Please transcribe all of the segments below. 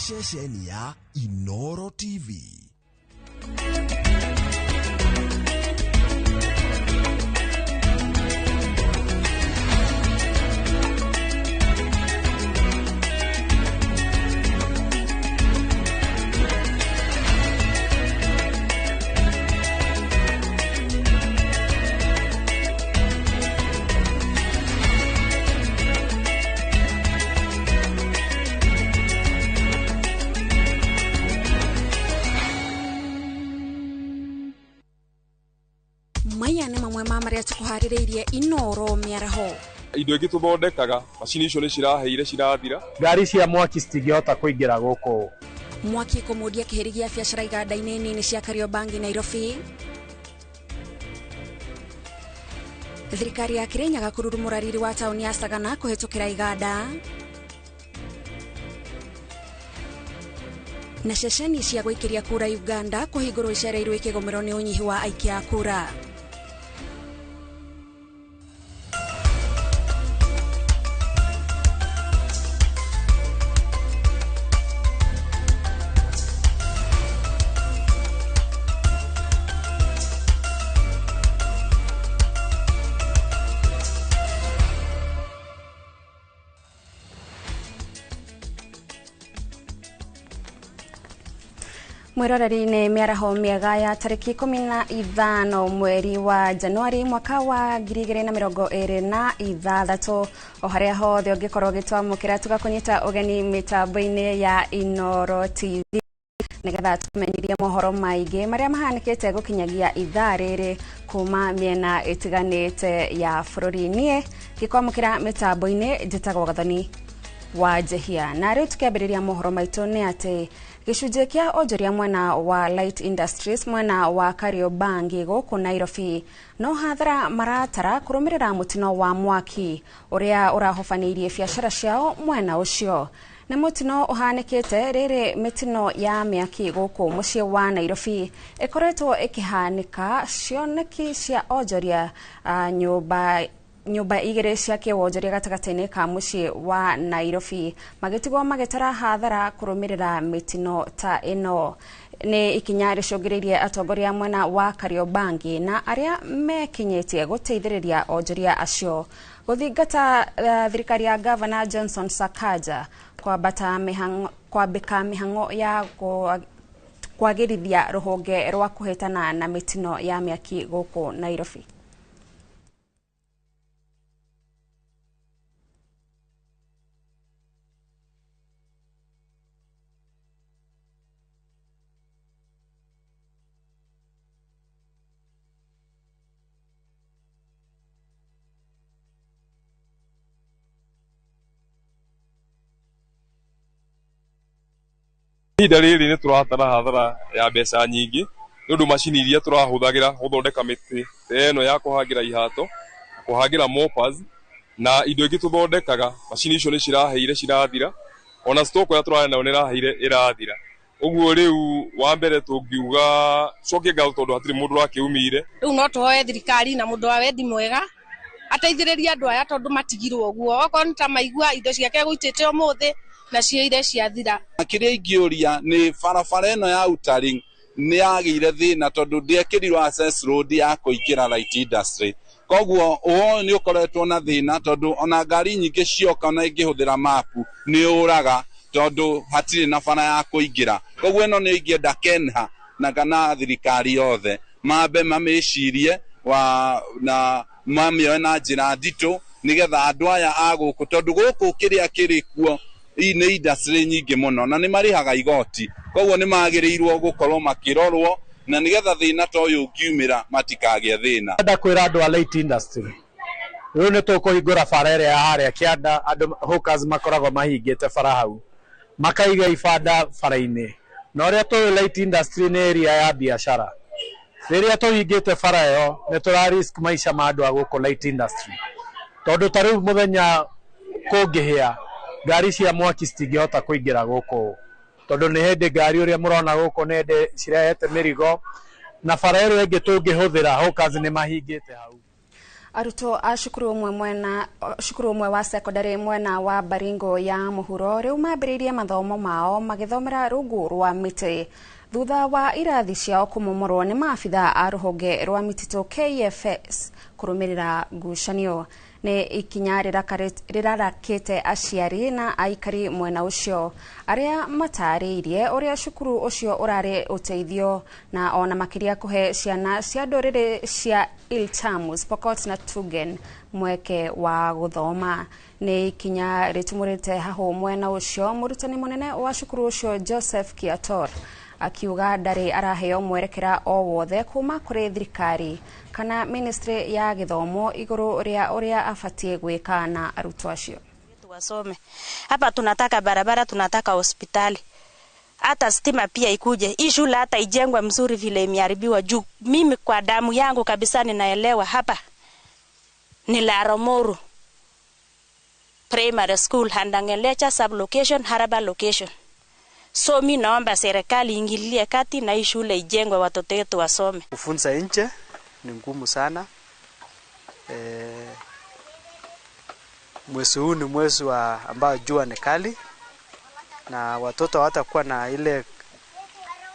Ceceni ya Inoro TV. Maya nĩ mamwe ma marĩa tũkũharĩrĩirie Inoro mĩaraho. Indo ingĩ tũthondekaga, macini icio nĩ ciraheire cirathira. Ngari cia mwaki citingĩhota kũingĩra gũkũ. Mwaki kũmundia kĩhĩri gĩa biacara iganda-inĩ nini cia Kariobangi, Nairobi. Thirikari ya Kirinyaga kũrurumũra riri wa taũni ya Sagana kũhĩtũkĩra iganda. Na ceceni cia gũikĩria kura Uganda kũhingũrwo icereirwo ikĩgũmĩrwo nĩ ũnyihu wa aikia a kura. Mwiroreri-inĩ mĩaraho mĩega ya tarĩki 15 mweri wa Januari mwaka wa 2026 o harĩa hothe ũngĩkorwo ũgĩtwamũkĩra tũgakũnyita ũgeni mĩtambo-inĩ ya Inoro TV nĩgetha tũmenyithie mohoro maingĩ marĩa mahanĩkĩte gũkinyagia ithaa rĩrĩ kuma mĩena ĩtiganĩte ya bũrũri. Niĩ ngĩkwamũkĩra mĩtambo-inĩ njĩtagwo Gathoni wa Njehia, na rĩu tũkĩambĩrĩria mohoro maitũ nĩ atĩ gĩcunjĩ kĩa onjoria mwena wa Light Industries mwena wa Kariobangi gũkũ Nairobi no hathara maratara kũrũmĩrĩra mũtino wa mwaki ũrĩa ũrahobanĩirie biacara ciao mwena ũcio. Nĩ mũtino ũhanĩkĩte rĩrĩ mĩtino ya mĩaki gũkũ mũciĩ wa Nairobi ĩkoretwo ĩkĩhanĩka cioneki cia onjoria nyũmba igĩrĩ cia kĩwonjoria gatagatĩ-inĩ ka mũciĩ wa Nairobi magĩtigwo magĩtara hathara kũrũmĩrĩra mĩtino ta ĩno. Nĩ ikinya rĩcũngĩrĩirie atongoria mwena wa Kariobangi na arĩa mekinyĩtie gũteithĩrĩria onjoria acio gũthingata thirikari ya Gavana Johnson Sakaja kwambata mĩhang'o kwambĩka mĩhang'o ya kwagĩrithia rũhonge rwa kũhĩtana na mĩtino ya mĩaki gũkũ Nairobi. Ihinda rĩrĩ nĩ tũratara hathara ya mbeca nyingĩ nĩ ũndũ macini iria tũrahũthagĩra gũthondeka mĩtĩ ta ĩno ya kũhangĩra ihato, kũhangĩra moppers na indo ingĩ tũthondekaga, macini icio nĩ ciraheire cirathira, ona stock ĩrĩa tũrarĩ nayo nĩ ĩraheire ĩrathira. Ũguo rĩu wa mbere tũngiuga cokie ngatho tondũ hatirĩ mũndũ ũrakĩumire. Rĩu no tũhoe thirikari na mũndũ wa wendi mwega ateithĩrĩrie andũ aya tondũ matigirwo ũguo, okorwo nĩ ta maigua indo ciake gũitĩte ũmũthĩ na ciĩire ciathira. Kĩrĩa ingĩũria nĩ barabara ĩno ya Outer nĩ yagĩire thĩna tondũ ndĩekĩrirwo access road ya kũingĩra Light Industry, koguo ũũ nĩ ũkoretwo na thĩna tondũ ona ngari nyingĩ cioka ona ingĩhũthĩra mapu nĩ ũraga tondũ hatirĩ na bara ya kũingĩra. Koguo ĩno nĩ ingĩenda KENHA na kana thirikari yothe mambe mamĩcirie wa na mamĩoe na njĩra nditũ nĩgetha andũ aya a gũkũ, tondũ gũkũ kĩrĩa kĩrĩ kuo nĩ industry nyingĩ mũno na nĩ marĩhaga igoti, koguo nĩ magĩrĩirwo gũkorwo makĩrorwo na nĩgetha thĩna ta ũyũ ũngiumĩra matikagĩe thĩna. Ndenda kwĩra andũ a Light Industry rĩu nĩ tũkũhingũra bara ĩrĩa ya harĩa kĩanda, andũ hawkers makoragwo mahingĩte bara hau makaiga ibanda bara-inĩ, na ũrĩa tũĩ Light Industry nĩ area ya biacara. Rĩrĩa tũhingĩte bara ĩyo nĩ tũra risk maica ma andũ a gũkũ Light Industry, tondũ ta rĩu mũthenya kũngĩhĩa ngari cia mwaki citingĩhota kũingĩra gũkũ, tondũ nĩ hĩndĩ ngari ũrĩa mũrona gũkũ nĩ hĩndĩ cirehete mĩrigo, na bara ĩrĩa ĩngĩ tũngĩhũthĩra hawkers nĩ mahingĩte hau. Arutwo a cukuru ũmwe mwena cukuru ũmwe wa sekondari mwena wa Baringo ya mũhuro rĩu mambĩrĩirie mathomo mao magĩthomera rungu rwa mĩtĩ thutha wa irathi ciao kũmomorwo nĩ maabitha a rũhonge rwa mĩtitũ KFS kũrũmĩrĩra ngucanio. Nĩ ikinya rĩrarakĩte aciari na aikari mwena ũcio arĩa matarĩirie ũrĩa cukuru ũcio ũrarĩ ũteithio na ona makĩria kũhe ciana cia ndũrĩrĩ cia Iltamus, Pokot na Tugen mweke wa gũthoma. Nĩ ikinya rĩtumũrĩte hahũ mwena ũcio. Mũrutani mũnene wa cukuru ũcio Joseph Kiator akiuga ndarĩ araheo mwerekera o wothe kuma kũrĩ thirikari kana ministry ya gĩthomo igũrũ rĩa ũrĩa abatiĩ gwĩka na arutwo acio. Wasome hapa, tunataka barabara, tunataka hospitali, hata stima pia ikuje. Hii shule hata ijengwe mzuri vile imeharibiwa juu. Mimi kwa damu yangu kabisa ninaelewa hapa ni Laromoru Primary School, Handangelecha sub-location, Haraba location. So mi naomba serikali ingilie kati na hii shule ijengwe, watoto wetu wasome. Kufunza nje ni ngumu sana. Mwezi huu ni mwezi wa ambao jua ni kali na watoto hawatakuwa na ile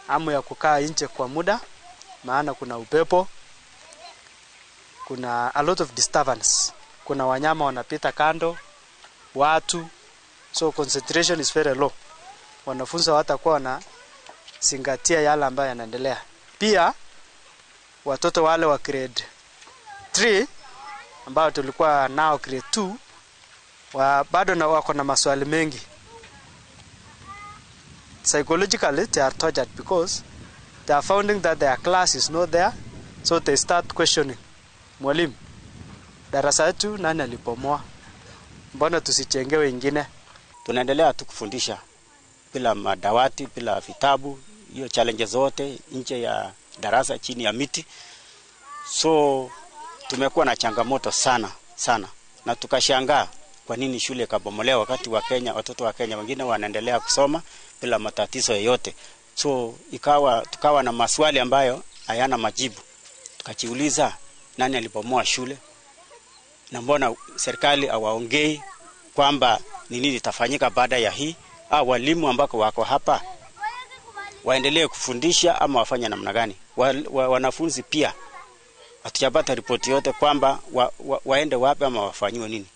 hamu ya kukaa nje kwa muda, maana kuna upepo, kuna a lot of disturbance, kuna wanyama wanapita kando, watu, so concentration is very low. Wanafunzi hawatakuwa wanazingatia yale ambayo yanaendelea. Pia watoto wale wa grade 3 ambao tulikuwa nao grade 2 bado na wako na maswali mengi. Psychologically they are tortured because they are finding that their class is not there, so they start questioning. Mwalimu, darasa letu nani alibomoa? Mbona tusijenge wengine? Tunaendelea tu kufundisha bila madawati, bila vitabu, hiyo challenge zote nje ya darasa, chini ya miti. So tumekuwa na changamoto sana sana, na tukashangaa kwa nini shule kabomolewa wakati wa Kenya, watoto wa Kenya wengine wanaendelea kusoma bila matatizo yoyote. So tukawa na maswali ambayo hayana majibu. Tukajiuliza nani alibomoa shule na mbona serikali hawaongei kwamba ni nini itafanyika baada ya hii? Walimu ambako wako hapa waendelee kufundisha ama wafanye namna gani? Wanafunzi pia hatujapata ripoti yote kwamba waende wapi ama wafanyiwe nini.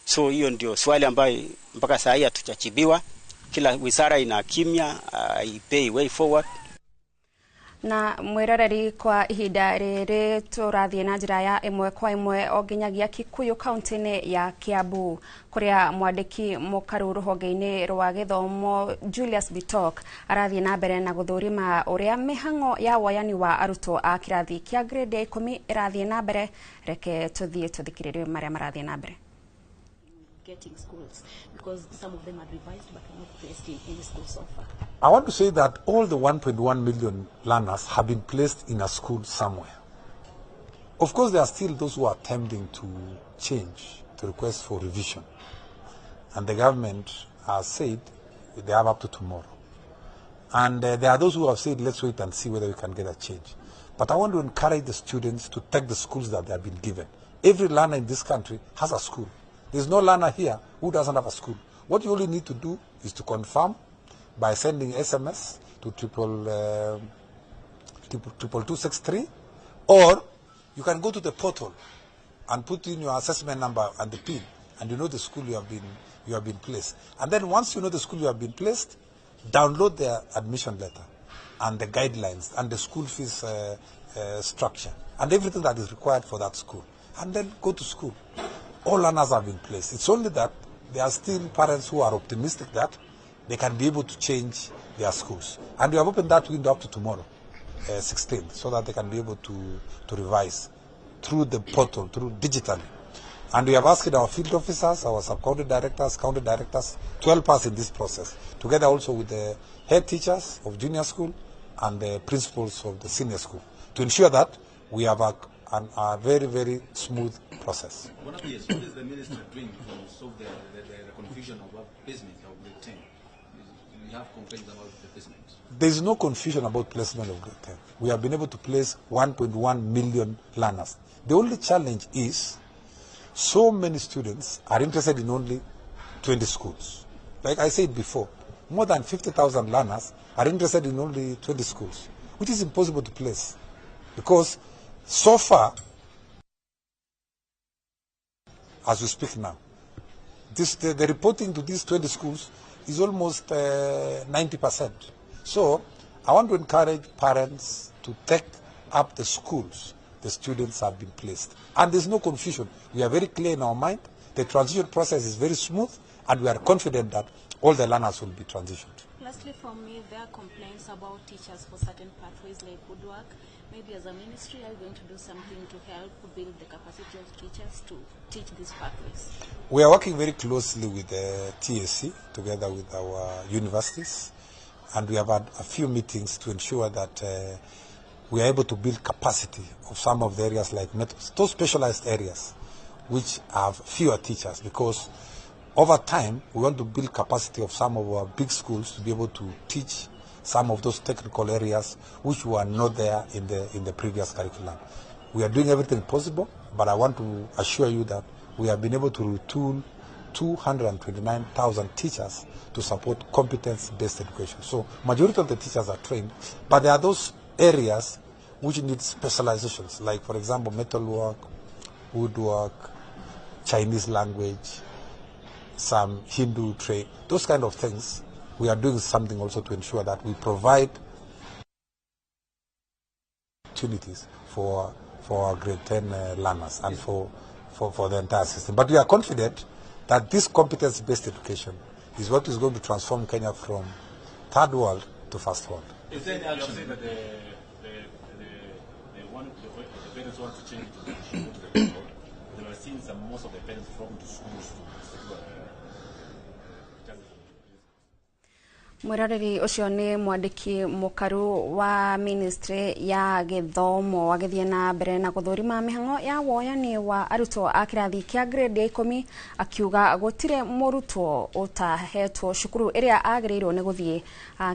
So hiyo ndio swali ambayo mpaka saa hii hatujajibiwa. Kila wizara ina kimya, haipei way forward. Na mwiroreri kwa ihinda rĩrĩ tũrathiĩ na njĩra ya ĩmwe kwa ĩmwe o nginyagia Kikuyu kaunti-inĩ ya Kiambu kũrĩa mwandĩki mũkaru rũhonge-inĩ rwa gĩthomo Julius Bitok arathiĩ na mbere na gũthũrima ũrĩa mĩhang'o ya woyani wa arutwo a kĩrathi kĩa grade ya 10 ĩrathiĩ na mbere. Reke tũthiĩ tũthikĩrĩrie marĩa marathiĩ na mbere. Getting schools, because some of them are revised but are not placed in any school so far. I want to say that all the 1.1 million learners have been placed in a school somewhere. Of course, there are still those who are attempting to change, to request for revision. And the government has said they have up to tomorrow. And there are those who have said, let's wait and see whether we can get a change. But I want to encourage the students to take the schools that they have been given. Every learner in this country has a school. There's no learner here who doesn't have a school. What you only need to do is to confirm by sending SMS to 22263, or you can go to the portal and put in your assessment number and the PIN, and you know the school you have been placed. And then once you know the school you have been placed, download the admission letter and the guidelines and the school fees structure and everything that is required for that school, and then go to school. All learners have been placed. It's only that there are still parents who are optimistic that they can be able to change their schools. And we have opened that window up to tomorrow, 16th, so that they can be able to revise through the portal, through digitally. And we have asked our field officers, our sub-county directors, county directors to help us in this process, together also with the head teachers of junior school and the principals of the senior school, to ensure that we have a very, very smooth process. What is the minister doing to solve the confusion of placement of grade 10? We have complaints about the placement. There is no confusion about placement of grade 10. We have been able to place 1.1 million learners. The only challenge is so many students are interested in only 20 schools. Like I said before, more than 50,000 learners are interested in only 20 schools, which is impossible to place because so far, as we speak now, the reporting to these 20 schools is almost 90%. So I want to encourage parents to take up the schools the students have been placed. And there's no confusion. We are very clear in our mind. The transition process is very smooth, and we are confident that all the learners will be transitioned. Lastly, for me, there are complaints about teachers for certain pathways like woodwork. Maybe as a ministry, are you going to do something to help build the capacity of teachers to teach these pathways? We are working very closely with the TSC, together with our universities, and we have had a few meetings to ensure that we are able to build capacity of some of the areas like metals, those specialized areas which have fewer teachers, because over time we want to build capacity of some of our big schools to be able to teach some of those technical areas which were not there in the previous curriculum. We are doing everything possible, but I want to assure you that we have been able to retool 229,000 teachers to support competence-based education. So majority of the teachers are trained, but there are those areas which need specializations, like, for example, metalwork, woodwork, Chinese language, some Hindu trade, those kind of things. We are doing something also to ensure that we provide opportunities for our grade 10 learners and for the entire system. But we are confident that this competence-based education is what is going to transform Kenya from third world to first world. Is there any action that the parents want to change to the board? They were seeing some most of the parents from the schools to secure chances. Mwiroreri ucio ni mwandiki mukaru wa ministry ya githomo agithie na mbere na guthurima mihango ya woyani wa arutwo a kirathi kia grade ya 10 akiuga gutire murutwo utahetwo cukuru iria agiriirwo ni guthie.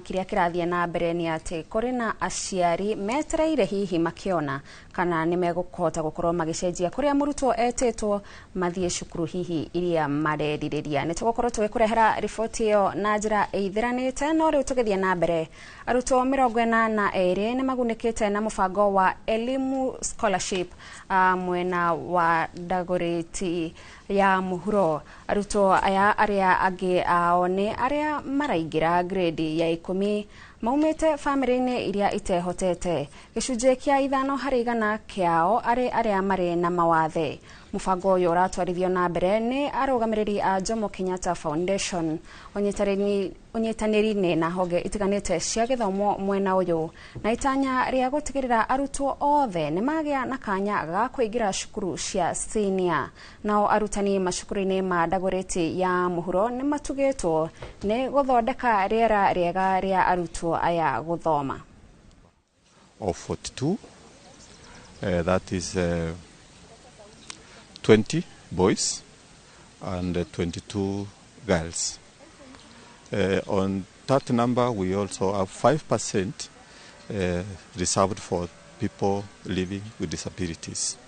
Kiria kirathie na mbere ni ati kuri na aciari metereire hihi makiona kana ni megukuhota gukorwo magicenjia kuria murutwo etitwo mathie cukuru hihi iria mareririria. Ni tugukorwo tugikurehera riboti iyo na njira ithirani no riu tugithie na mbere. Arutwo 42 ni magunikite na mubango wa Elimu Scholarship mwena wa Dagoretti ya muhuro. Arutwo aya aria angi ao ni aria maraingira grade ya 10 maumite family-ini iria itehotete. Gicunjĩ kia 5 harĩ 100 kiao ari aria mari na mawathe. Mubango uyu uratwarithio na mbere ni arugamiriri a Jomo Kenyatta Foundation unyitanĩri-inĩ na honge itiganĩte cia gĩthomo mwena ũyũ, na itanya rĩa gũtigĩrĩra arutwo othe nĩ magĩa na kanya ga kũingĩra cukuru cia senior. Nao arutani macukuru-inĩ ma Dagoretti ya mũhuro nĩ matugĩtwo nĩ gũthondeka rĩera rĩega rĩa arutwo aya gũthoma. Of 42, that is 20 boys and 22 girls. On that number, we also have 5% reserved for people living with disabilities.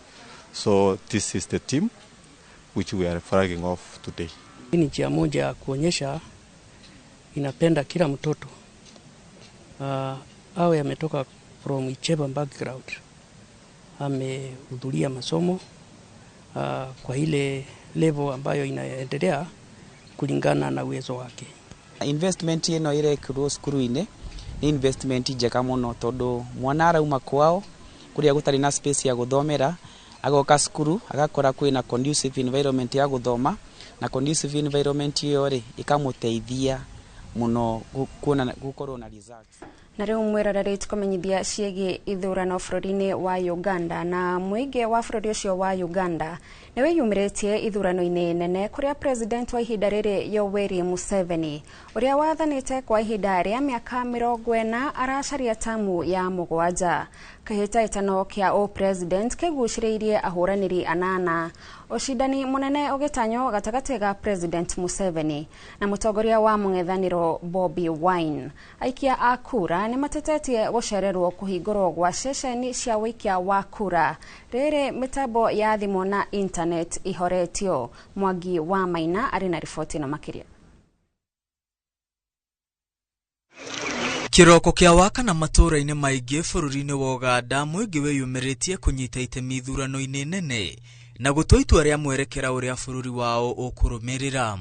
So this is the team which we are flagging off today. Hii ni njia moja ya kuonyesha inapenda kila mtoto awe ametoka from whichever background, amehudhuria masomo kwa ile level ambayo inaendelea kulingana na uwezo wake. Investment ino irekirwo cukuru-inĩ ni investment njega mũno tondu mwana arauma kwao kuria gutari na space ya guthomera agoka cukuru agakora kwina conducive environment ya guthoma, na conducive environment iyo ri ikamuteithia muno kuona gukorwo na results. Na riu mwiroreri tukumenyithia ciĩgiĩ ithurano bũrũri-inĩ wa Uganda. Na mũingĩ wa bũrũri ũcio wa Uganda nĩ wĩyumĩrĩtie ithurano-inĩ nene kũrĩa president wa ihinda rĩrĩ Yoweri Museveni ũrĩa wathanĩte kwa ihinda rĩa mĩaka 40 aracaria tamu ya 7. Kĩhĩtahĩtano kĩa o president kĩgucĩrĩirie ahũranĩri 8 Ucindani munene ugitanywo gatagati ga President Museveni na mutongoria wa mung'ethaniro Bobi Wine. Aikia a kura ni matetetie gucererwo kuhingurwo gwa ceceni cia wikia wa kura riri mitambo ya thimu na internet ihoretio. Mwangi wa Maina ari na riboti na makiria. Kiroko kia wakana matura-inĩ maingĩ bũrũri-inĩ wa Uganda mũingĩ wĩyumĩrĩtie kũnyita itemi ithurano-inĩ nene na gũtua itua rĩa mwerekera ũrĩa bũrũri wao ũkũrũmĩrĩra.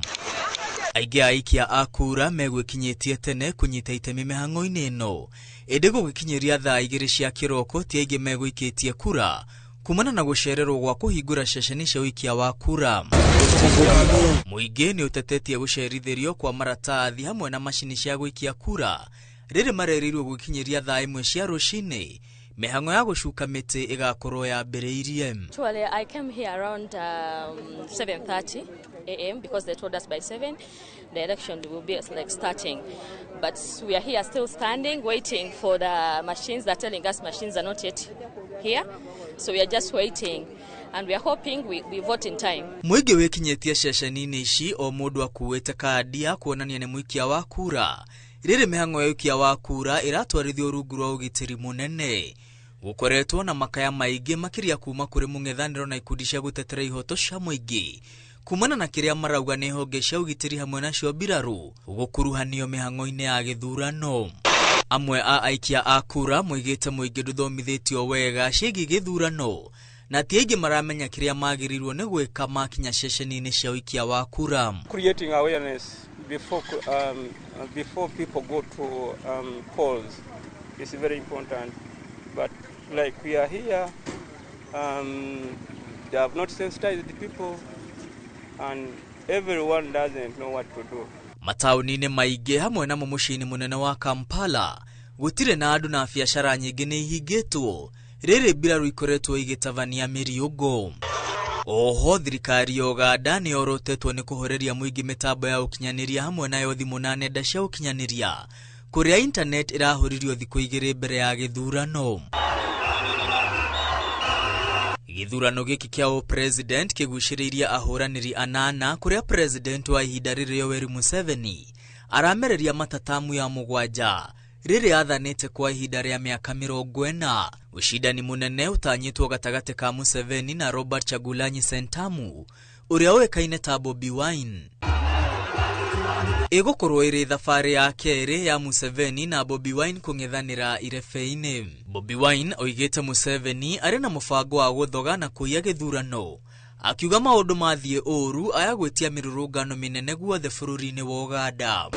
Aingĩ a aikia a kura megwĩkinyĩtie tene kũnyita itemi mĩhang'o-inĩ ĩno, ĩndĩ gũgĩkinyĩria thaa 2 cia kĩroko ti aingĩ megũikĩtie kura kumana na gũcererwo gwa kũhingũra ceceni cia ũikia wa kura. Mũingĩ nĩ ũtetetie gũcerithĩrio kwa maratathi hamwe na macini cia gũikia kura rĩrĩ marerirwo gũkinyĩria thaa 1 cia rũcinĩ mĩhang'o ya gũcuka mĩtĩ ĩgakorwo yambĩrĩirie. Actually, I came here around 7:30 a.m. because they told us by 7 the election will be like starting, but we are here still standing waiting for the machines. They're telling us machines are not yet here, so we are just waiting and we are hoping we vote in time. Mũingĩ wĩkinyĩtie ceceni-inĩ ici o mũndũ akuĩte kandi ya kuonania nĩ mũikia wa kura. Rĩrĩ mĩhang'o ya ũikia wa kura ĩratwarithio rungu rwa ũgitĩri mũnene. Gũkoretwo na makaya maingĩ makĩria kuma kũrĩ mũng'ethanĩro na ikundi cia gũtetera ihoto cia mũingĩ kumana na kĩrĩa marauga nĩ honge cia ũgitĩri hamwe nacio mbirarũ gũkuruhanio mĩhang'o-inĩ ya gĩthurano. Amwe a aikia a kura moigĩte mũingĩ ndũthomithĩtio wega ciĩgiĩ gĩthurano na ti aingĩ maramenya kĩrĩa magĩrĩirwo nĩ gwĩka makinya ceceni-inĩ cia ũikia wa kura. Creating awareness before people go to polls is very important, but like we are here, they have not sensitized the people and everyone doesn't know what to do. Mataũni-inĩ maingĩ hamwe na mũciĩ-inĩ mũnene wa Kampala gũtirĩ na andũ na biacara nyingĩ nĩ ihingĩtwo rĩrĩ mbirarũ ikoretwo igĩtabania mĩriũngũ. Oho thirikari ya Uganda nĩ yorotetwo nĩ kũhoreria mũingĩ mĩtambo ya ũkinyanĩria hamwe nayo thimũ na nenda cia ũkinyanĩria kũrĩa internet ĩrahũririo thikũ 2 mbere ya gĩthurano. Gĩthurano gĩkĩ kĩa ũpresident kĩgucĩrĩirie ahũranĩri 8 kũrĩa president wa ihinda rĩrĩ Yoweri Museveni aramereria matatamu ya 7 rĩrĩ athanĩte kwa ihinda rĩa mĩaka 40. Ucindani munene ũtanyĩtwo gatagatĩ ka Museveni na Robert Kyagulanyi Ssentamu ũrĩa ũĩkaine ta Bobi Wine. Ĩgũkorwo ĩrĩ thabarĩ ya kerĩ ya Museveni na Bobi Wine kũng'ethanĩra irebe-inĩ. Bobi Wine oigĩte Museveni arĩ na mũbango wa gũthoga na kũiya gĩthurano, akiuga maũndũ mathiĩ ũru aya gwĩtia mĩrũrũngano mĩnene guothe bũrũri-inĩ wa Uganda.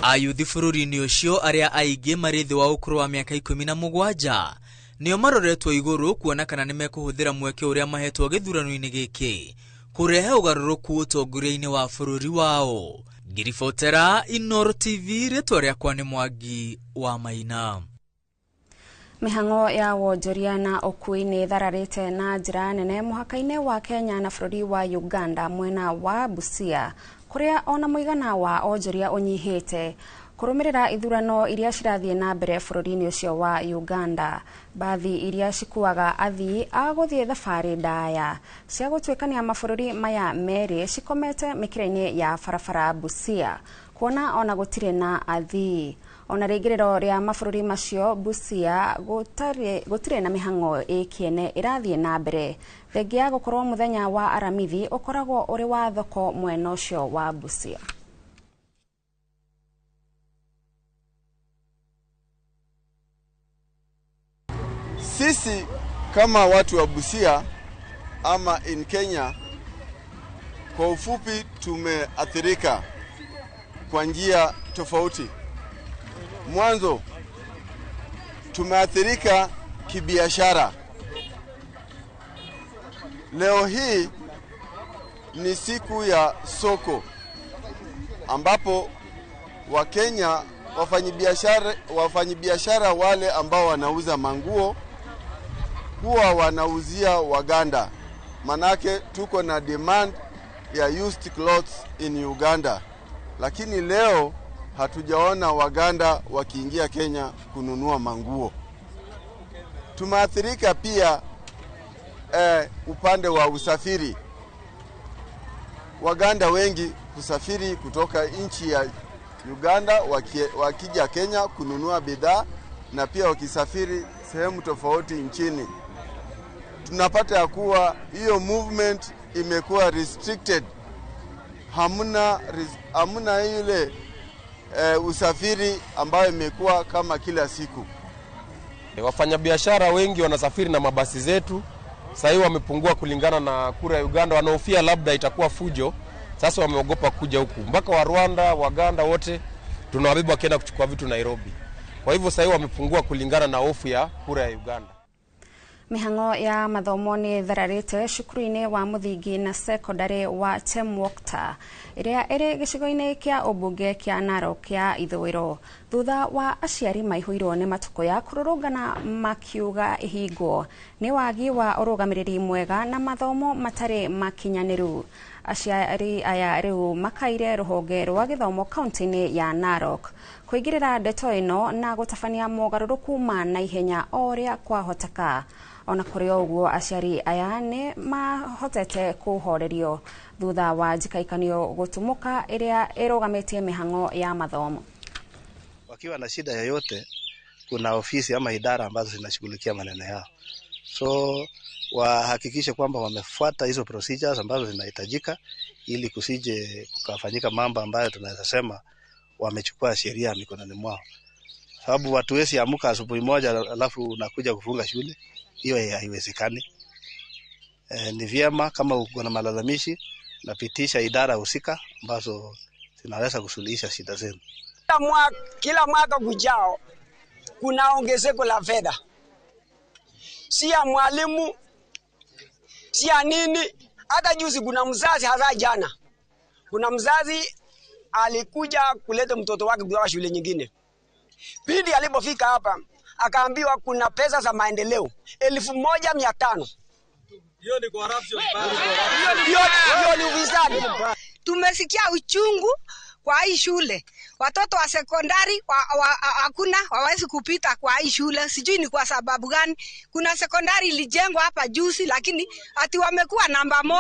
Ayuthi bũrũri-inĩ ũcio arĩa aingĩ marĩ thĩ wa ũkũrũ wa mĩaka 17 nĩo maroretwo igũrũ kuona kana nĩmekũhũthĩra mweke ũrĩa mahetwo gĩthurano-inĩ gĩkĩ kũrehe ũgarũrũku ũtongoria-inĩ wa bũrũri wao. Ngiribotera Inooro TV, rĩtwa rĩakwa nĩ Mwangi wa Maina. Mĩhang'o ya wonjoria na ũkui nĩ ĩthararĩte na njĩra nene mũhaka-inĩ wa Kenya na bũrũri wa Uganda mwena wa Busia kũrĩa ona mũigana wa onjoria ũnyihĩte kũrũmĩrĩra ithurano iria cirathiĩ na mbere bũrũri-inĩ ũcio wa Uganda. Bathi iria cikuaga athii a gũthiĩ thabarĩ ndaya cia gũtuĩkania mabũrũri maya merĩ cikomete mĩkĩra-inĩ ya barabara Busia kuona ona gũtirĩ na athii. Ona rĩingĩrĩro rĩa mabũrũri macio Busia gũtirĩ na mĩhang'o ĩkĩene ĩrathiĩ na mbere thengia ya gũkorwo mũthenya wa Aramithi ũkoragwo ũrĩ wa thoko mwena ũcio wa Busia. Sisi kama watu wa Busia ama in Kenya kwa ufupi tumeathirika kwa njia tofauti. Mwanzo tumeathirika kibiashara. Leo hii ni siku ya soko ambapo Wakenya wafanyibiashara wale ambao wanauza manguo huwa wanauzia Waganda. Manake tuko na demand ya used clothes in Uganda. Lakini leo hatujaona Waganda wakiingia Kenya kununua manguo. Tumeathirika pia upande wa usafiri. Waganda wengi kusafiri kutoka nchi ya Uganda wakija Kenya kununua bidhaa na pia wakisafiri sehemu tofauti nchini. Tunapata ya kuwa hiyo movement imekuwa restricted. Hamna ile usafiri ambayo imekuwa kama kila siku. Wafanyabiashara wengi wanasafiri na mabasi zetu. Sasa hivi wamepungua kulingana na kura ya Uganda, wanahofia labda itakuwa fujo. Sasa wameogopa kuja huku. Mpaka wa Rwanda, Waganda wote tunawabeba wakienda kuchukua vitu Nairobi. Kwa hivyo sasa hivi wamepungua kulingana na hofu ya kura ya Uganda. Mihango ya mathomo ni thararite cukuru-ini wa muthingi na sekondari wa Chemwokta iria iri gicigo-ini kia ubunge kia Narok kia Ithũĩro thutha wa aciari maihũirwo ni matukuya kũrũrũngana makiuga ihingwo ni wagi wa ũrũgamĩrĩri mwega na mathomo matarĩ makinyanĩru. Aciari aya rĩu makaire rũhonge rwa gĩthomo kaunti-inĩ ya Narok kũingĩrĩra ndeto ĩno na gũtabania mogarũrũku ma naihenya o ũrĩa kwahoteka. Ona kũrĩ o ũguo aciari aya nĩ mahotete kũhorerio thutha wa njikaikanio gũtumũka ĩrĩa ĩrũgamĩtie mĩhang'o ya mathomo. Wakiwa na shida yoyote, kuna ofisi ama idara ambazo zinashughulikia maneno yao, so wahakikishe kwamba wamefuata hizo procedures ambazo zinahitajika ili kusije kukafanyika mambo ambayo tunaweza sema wamechukua sheria mikononi mwao. Sababu watu wesi amuka asubuhi moja alafu unakuja kufunga shule, hiyo haiwezekani. Ni vyema kama uko na malalamishi napitisha idara husika ambazo zinaweza kusuluhisha shida zenu. Kila mwaka kujao kuna ongezeko la fedha, si ya mwalimu, si ya nini. Hata juzi kuna mzazi, hasa jana, kuna mzazi alikuja kuleta mtoto wake kutoka shule nyingine. Pindi alipofika hapa akaambiwa kuna pesa za maendeleo 1500. Hiyo ni corruption. Hiyo ni ufisadi. Tumesikia uchungu kwa hii shule. Watoto wa sekondari hakuna hawawezi kupita kwa hii shule. Sijui ni kwa sababu gani. Kuna sekondari ilijengwa hapa juzi, lakini ati wamekuwa namba 1.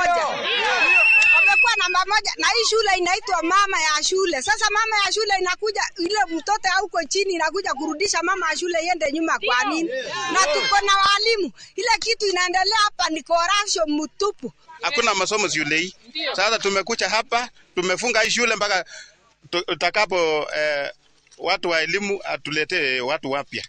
Wamekuwa namba 1 na hii shule inaitwa mama ya shule. Sasa mama ya shule inakuja, ile mtoto huko chini inakuja kurudisha mama ya shule iende nyuma kwa nini? Na tuko na walimu. Ile kitu inaendelea hapa ni corruption mtupu. Hakuna masomo shule hii. Sasa tumekuja hapa, tumefunga hii shule mpaka tutakapo watu wa elimu atuletee watu wapya.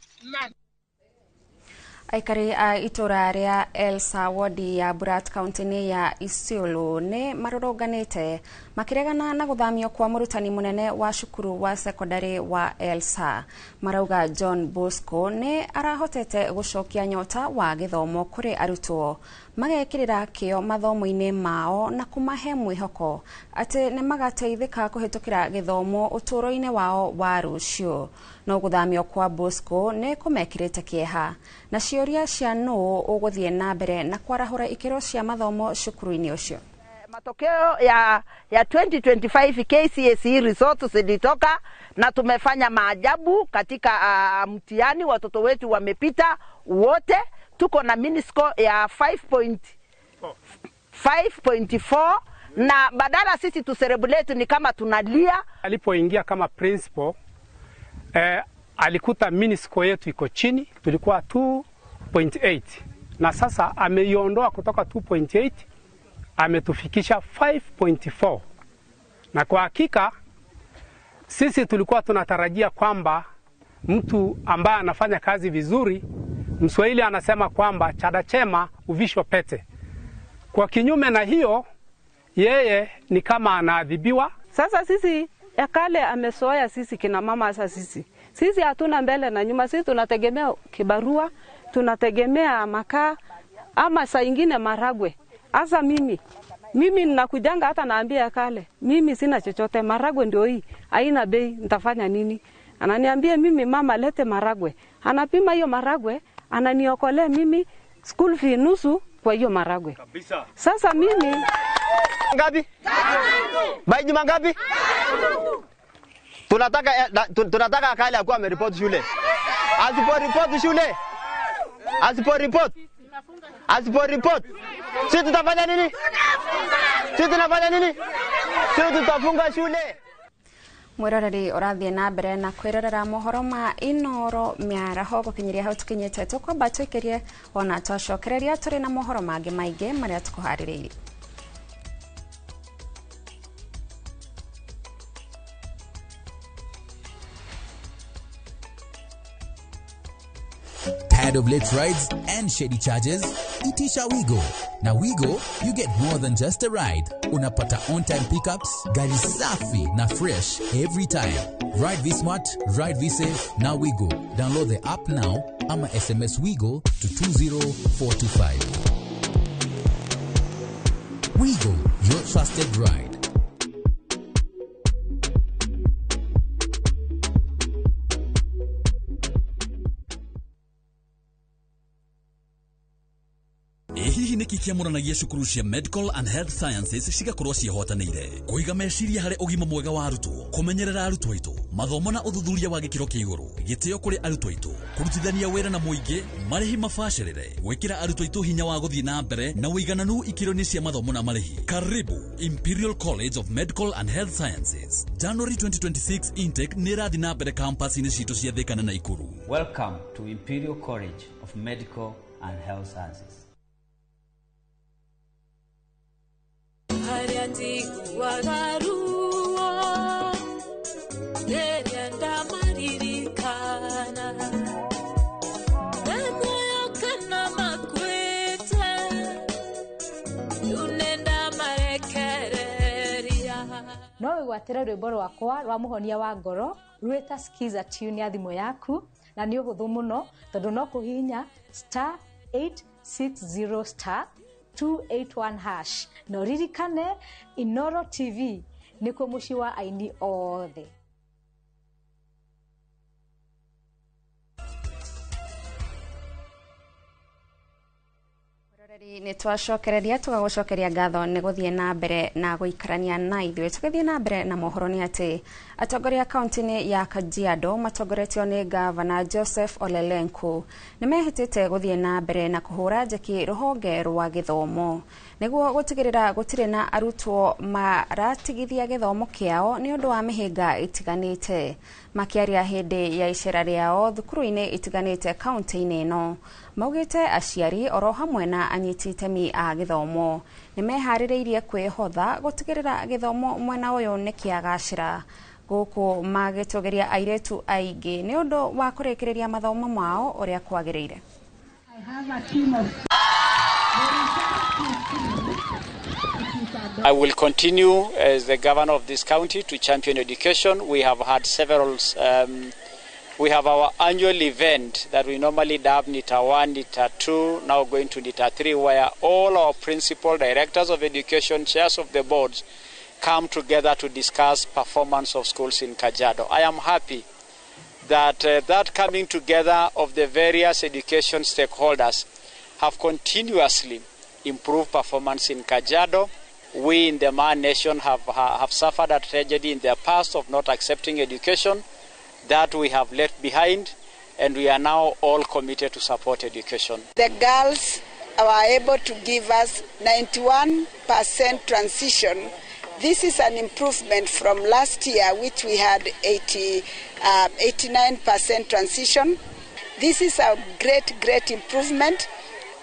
Aikari a itura ria Elsa wodi ya Burat kaunti-inĩ ya Isiolo nĩ marũrũnganĩte makĩregana na gũthamio kwa mũrutani mũnene wa cukuru wa sekondari wa Elsa. Marauga John Bosco nĩ arahotete gũcokia nyota wa gĩthomo kũrĩ arutwo, magekĩrĩra kĩo mathomo-inĩ mao na kũmahe mwĩhoko atĩ nĩ magateithĩka kũhĩtũkĩra gĩthomo ũtũũro-inĩ wao wa rũciũ. No gũthamio kwa Bosco nĩ kũmekĩrĩte kĩeha na ciũria cia nũũ ũgũthiĩ na mbere na kwarahũra ikĩro cia mathomo cukuru-inĩ ũcio. Matokeo ya 2025 KCSE results zilitoka na tumefanya maajabu katika mtihani. Watoto wetu wamepita wote. Tuko na mini score ya 5.4 na badala sisi tu celebrate ni kama tunalia. Alipoingia kama principal alikuta mini score yetu iko chini, tulikuwa 2.8 na sasa ameiondoa kutoka 2.8 ametufikisha 5.4. Na kwa hakika sisi tulikuwa tunatarajia kwamba mtu ambaye anafanya kazi vizuri, Mswahili anasema kwamba chada chema uvishwa pete. Kwa kinyume na hiyo, yeye ni kama anaadhibiwa. Sasa sisi ya kale amesoea sisi kina mama. Sasa sisi hatuna mbele na nyuma. Sisi tunategemea kibarua, tunategemea makaa ama saa ingine maragwe. Asa mimi ninakujanga hata naambia kale, mimi sina chochote, maragwe ndio hii, haina bei, nitafanya nini? Ananiambia mimi mama lete maragwe. Anapima hiyo maragwe, ananiokolea mimi school fee nusu kwa hiyo maragwe. Kabisa. Sasa mimi ngapi? Baijuma ngapi? Tunataka akale akuwa ameripoti shule. Asiporipoti shule. Asiporipoti. Sisi tutafanya nini? Sisi tunafanya nini? Sio tutafunga shule. Mwiroreri ũrathiĩ na mbere na kwĩrorera mohoro ma Inoro mĩaraho gũkinyĩria hau tũkinyĩte tũkwamba twĩkĩrie ona twacokereria tũrĩ na mohoro mangĩ maingĩ marĩa tũkũharĩrĩirie. Tired of late rides and shady charges? Itisha Wigo. Now Wigo, you get more than just a ride. Unapata on-time pickups, gari safi na fresh every time. Ride V Smart, ride V Safe, now Wigo. Download the app now ama SMS Wigo to 20425. Wigo, your trusted ride. Hihi nĩkĩ kĩamũranagia cukuru cia Medical and Health Sciences cigakorwo ciĩhotanĩire kũiga meciria harĩ ũgima mwega wa arutwo, kũmenyerera arutwo aitũ, mathomo na ũthuthuria wa gĩkĩro kĩa igũrũ, gĩtĩo kũrĩ arutwo aitũ, kũrutithania wĩra na mũingĩ, marĩhi mabacĩrĩre, gwĩkĩra arutwo aitũ hinya wa gũthiĩ na mbere na ũigananu ikĩro-inĩ cia mathomo na marĩhi. Karibu Imperial College of Medical and Health Sciences. January 2026 intake nĩ ĩrathiĩ na mbere campus-inĩ citũ cia Thika na Nakuru. Welcome to Imperial College of Medical and Health Sciences. Harĩa njiguaga ruo rĩrĩa ndamaririkana me muoyo kana makuĩte rĩu nĩndamarekereria. No wĩgwatĩre rwĩmbo rwakwa rwa mũhonia wa ngoro rwĩta Skiza tune ya thimũ yaku, na nĩ ũhũthũ mũno tondũ no kũhihinya star 860 star 281 hash. Na ũririkane Inoro TV nĩkuo mũciĩ wa aini othe. Nĩ twacokereria tũgagũcokeria ngatho nĩ gũthiĩ na mbere na gũikarania na ithuĩ. Tũgĩthiĩ na mbere na mohoro nĩ atĩ atongoria kaunti-inĩ ya Kajiado matongoretio nĩ gavana Joseph Olelenku nĩ mehĩtĩte gũthiĩ na mbere na kũhũra njeki rũhonge rwa gĩthomo nĩguo gũtigĩrĩra gũtirĩ na arutwo maratigithia gĩthomo kĩao nĩ ũndũ wa mĩhĩnga ĩtiganĩte. Makĩaria hĩndĩ ya icera rĩao thukuru-inĩ itiganĩte kaunti-inĩ ĩno, maugĩte aciari oro hamwe na anyiti itemi a gĩthomo nĩ meharĩrĩirie kwĩhotha gũtigĩrĩra gĩthomo mwena ũyũ nĩ kĩagacĩra, gũkũ magĩtũgĩria airĩtu aingĩ nĩ ũndũ wa kũrĩkĩrĩria mathomo mao ũrĩa kwagĩrĩire. I will continue as the governor of this county to champion education. We have had several, we have our annual event that we normally dub NITA 1, NITA 2, now going to NITA 3, where all our principal directors of education, chairs of the boards, come together to discuss performance of schools in Kajiado. I am happy that that coming together of the various education stakeholders have continuously improved performance in Kajiado. We in the Maa Nation have suffered a tragedy in the past of not accepting education that we have left behind, and we are now all committed to support education. The girls are able to give us 91% transition. This is an improvement from last year, which we had 89% transition. This is a great, great improvement.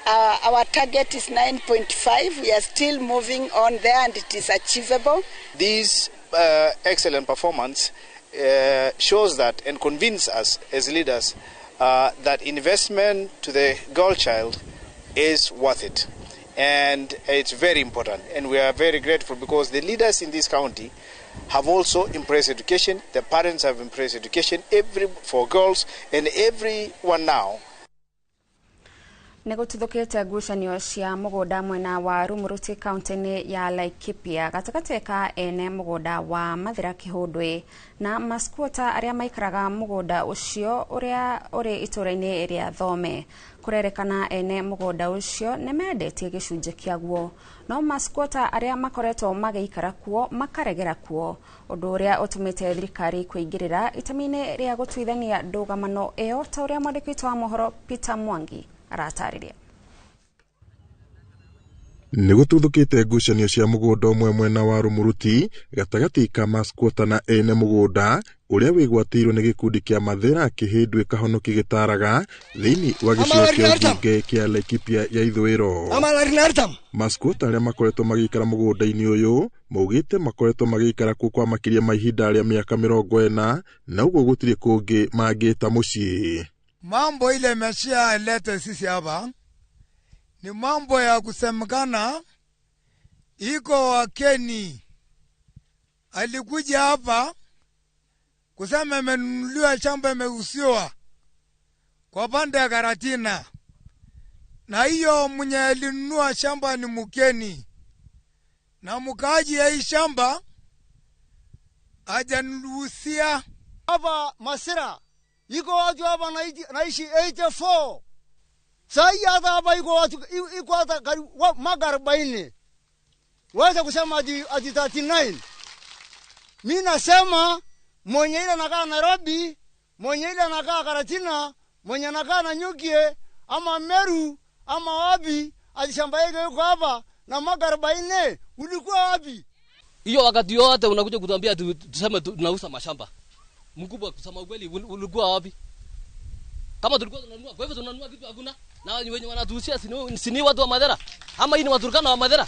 Our target is 9.5. We are still moving on there, and it is achievable. This excellent performance shows that and convinces us as leaders that investment to the girl child is worth it. And it's very important. And we are very grateful because the leaders in this county have also embraced education. The parents have embraced education for girls, and everyone now. Nĩ gũtuthũkĩte ngucanio cia mũgũnda mwena wa Rumuruti kaunti-inĩ ya Laikipia gatagatĩ ka ene mũgũnda wa Mathira Kĩhũndwĩ na maskuota arĩa maikaraga mũgũnda ũcio ũrĩa ũrĩ itũũra-inĩ rĩa Thome. Kũrerekana ene mũgũnda ũcio nĩ mendetie gĩcunjĩ kĩaguo, no maskuota arĩa makoretwo magĩikara kuo makaregera kuo, ũndũ ũrĩa ũtũmĩte thirikari kũingĩrĩra itemi-inĩ rĩa gũtuithania ndũgamano ĩyo, ta ũrĩa mwandĩki witũ wa mohoro Peter Mwangi aratarĩria. Nĩ gũtuthũkĩte ngucanio cia mũgũnda ũmwe mwena wa Rumuruti gatagatĩ ka masquota na ene mũgũnda ũrĩa wĩgwatĩirwo nĩ gĩkundi kĩa Mathĩra Kĩhĩndwe Kahonoki gĩtaraga thĩinĩ wa gĩcigo kĩa ũmbunge kĩa Laikipia ya ithũĩro. Masquota arĩa makoretwo magĩikara mũgũnda-inĩ ũyũ maugĩte makoretwo magĩikara kuo kwa makĩria ma ihinda rĩa mĩaka 40 na ũguo gũtirĩ kũngĩ mangĩta mũciĩ. Mambo ile imeshia ilete sisi hapa ni mambo ya kusemekana, iko wakeni alikuja hapa kusema imenunuliwa shamba imeusiwa kwa pande ya Karatina, na hiyo mwenye alinunua shamba ni mkeni, na mkaaji ya hii shamba hajanunusia. Hapa Masira iko watu hapa naishi 84. Sai hata hapa iko watu iko hata karibu mwaka 40. Waweza kusema ati 39. Mimi nasema mwenye ile anakaa Nairobi, mwenye ile anakaa Karatina, mwenye anakaa Nanyukie ama Meru ama wapi, ati shamba yake yuko hapa na mwaka 40 ulikuwa wapi? Hiyo wakati yote unakuja kutuambia tuseme tunauza mashamba. Mkubwa, kusema ukweli ulikuwa wapi? Kama tulikuwa tunanunua, kwa hivyo tunanunua kitu hakuna. Na wenye wanatuhusia sini watu wa Mathera. Ama hii ni Waturkana wa Mathera.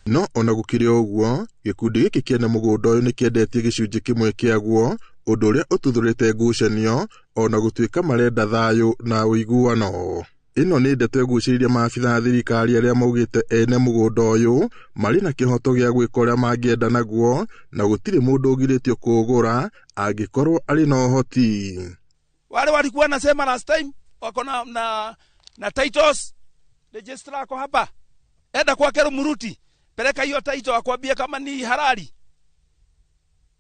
No ona gũkĩrĩ o ũguo, gĩkundi gĩkĩ kĩene mũgũnda ũyũ nĩ kĩendetie gĩcunjĩ kĩmwe kĩaguo, ũndũ ũrĩa ũtuthũrĩte ngucanio ona gũtuĩka marenda thayũ na ũiguano. Ĩno nĩ ndeto ĩgucĩrĩirie maabitha a thirikari arĩa maugĩte ene mũgũnda ũyũ marĩ na kĩhoto gĩa gwĩka ũrĩa mangĩenda naguo na gũtirĩ mũndũ ũgirĩtio kũũgũra angĩkorwo arĩ na ũhoti. Wale walikuwa nasema last time wako na titles, registrar ako hapa, enda kwake Rumuruti, peleka hiyo title akwambie kama ni halali.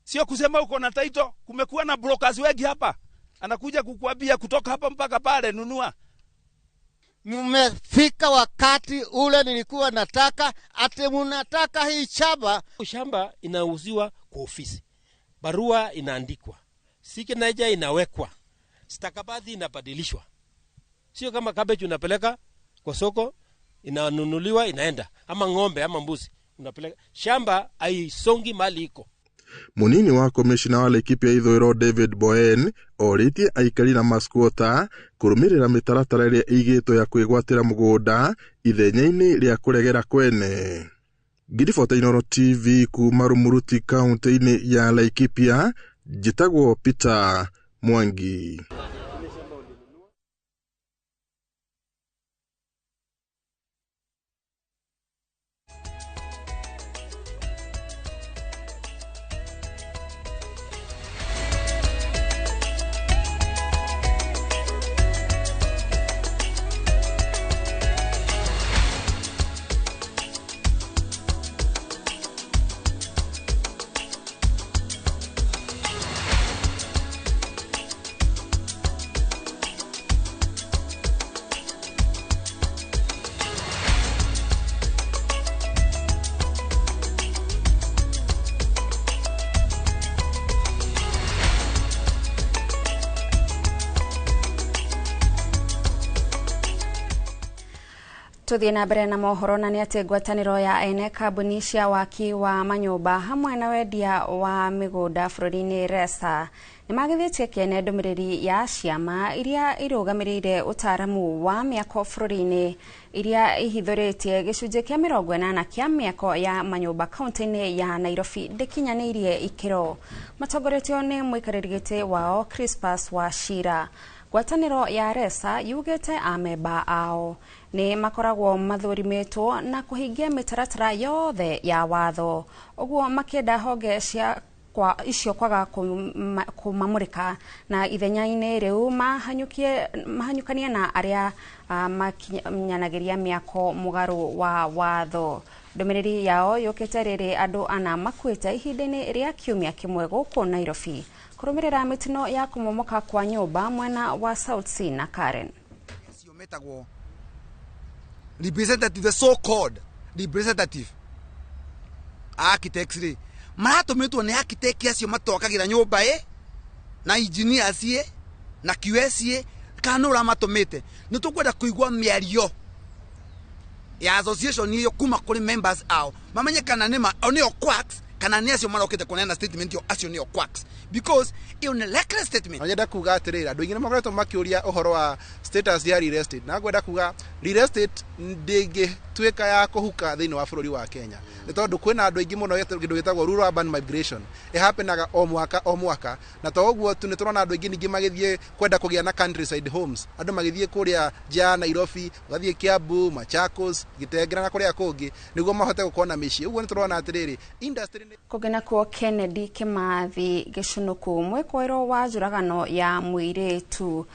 Sio kusema uko na title. Kumekuwa na brokers wengi hapa, anakuja kukuambia kutoka hapa mpaka pale nunua. Mmefika wakati ule nilikuwa nataka, ati mnataka hii shamba. Shamba inauziwa kwa ofisi, barua inaandikwa, signature inawekwa, stakabadhi inabadilishwa. Sio kama cabbage unapeleka kwa soko inanunuliwa inaenda, ama ng'ombe ama mbuzi unapeleka. Shamba haisongi mali iko. Munini wa komishina wa Laikipia ithũĩro David Boen orĩtie aikari na masquota kũrũmĩrĩra mĩtaratara ĩrĩa ĩigĩtwo ya kwĩgwatĩra mũgũnda ithenya-inĩ rĩa kũregera kwene. Ngiribota Inooro TV kuma Rumuruti kaunti-inĩ ya Laikipia, njĩtagwo Peter Mwangi. Tuthie na mbere na mohoro na nĩ atĩ ngwatanĩro ya ene kambuni cia waki wa manyũmba hamwe na wendia wa mĩgũnda bũrũri-inĩ RESA nĩ magithĩtie kĩene ndũmĩrĩri ya ciama iria irũgamĩrĩire ũtaaramu wa mĩako bũrũri-inĩ iria ihithũrĩtie gĩcunjĩ kĩa 80 kĩa mĩako ya manyũmba kaunti-inĩ ya Nairobi ndĩkinyanĩirie ikĩro. Matongoretio nĩ mũikarĩri gĩtĩ wao Crispus Wachira. Ngwatanĩro ya RESA yugĩte amemba ao nĩ makoragwo mathũrimĩtwo na kũhingia mĩtaratara yothe ya watho, ũguo makĩenda honge cia kwa icio kwaga kũmamũrĩka na ithenya-inĩ rĩu mahanyũkanie na arĩa makinyanagĩria mĩako mũgarũ wa watho. Ndũmĩrĩri yao yũkĩte rĩrĩ andũ ana makuĩte ihinda-inĩ rĩa kiumia kĩmwe gũkũ Nairobi kũrũmĩrĩra mĩtino ya kũmomoka kwa nyũmba mwena wa South C na Karen. Representative, the so called representative architects rĩ maratũmĩtwo nĩ architect acio matwakagira nyũmba ĩ na engineers ĩ na QS ĩ kana nũ ũramatũmĩte. Nĩ tũkwenda kũigua mĩario Ya association iyo kuma kuri members ao mamenye kana nima nio quacks kana ni acio marokite kuneana statement yo acio nio quacks because iyo ni reckless statement. Nyenda kuga atiriri, andu aingi makoretwo makiuria uhoro wa status ya real estate, na ngwenda kuga real estate ndingituika ya kuhuka thiini wa bururi wa Kenya, ni tondu kwina andu aingi muno kindu gitagwo rural urban migration ihapenaga o mwaka o mwaka, na to uguo tu ni turona andu aingi ningi magithie kwenda kugia na countryside homes, andu magithie kuria nja Nairobi, gathie Kiambu, Machakos, Gitengera na kuria kungi niguo mahote gukorwo na micii. Uguo ni turona atiriri industry. Kũngĩ nakuo Kennedy Kimathi Gĩcũnũkũ, mwĩkũĩrwo wa njũragano ya mũirĩtu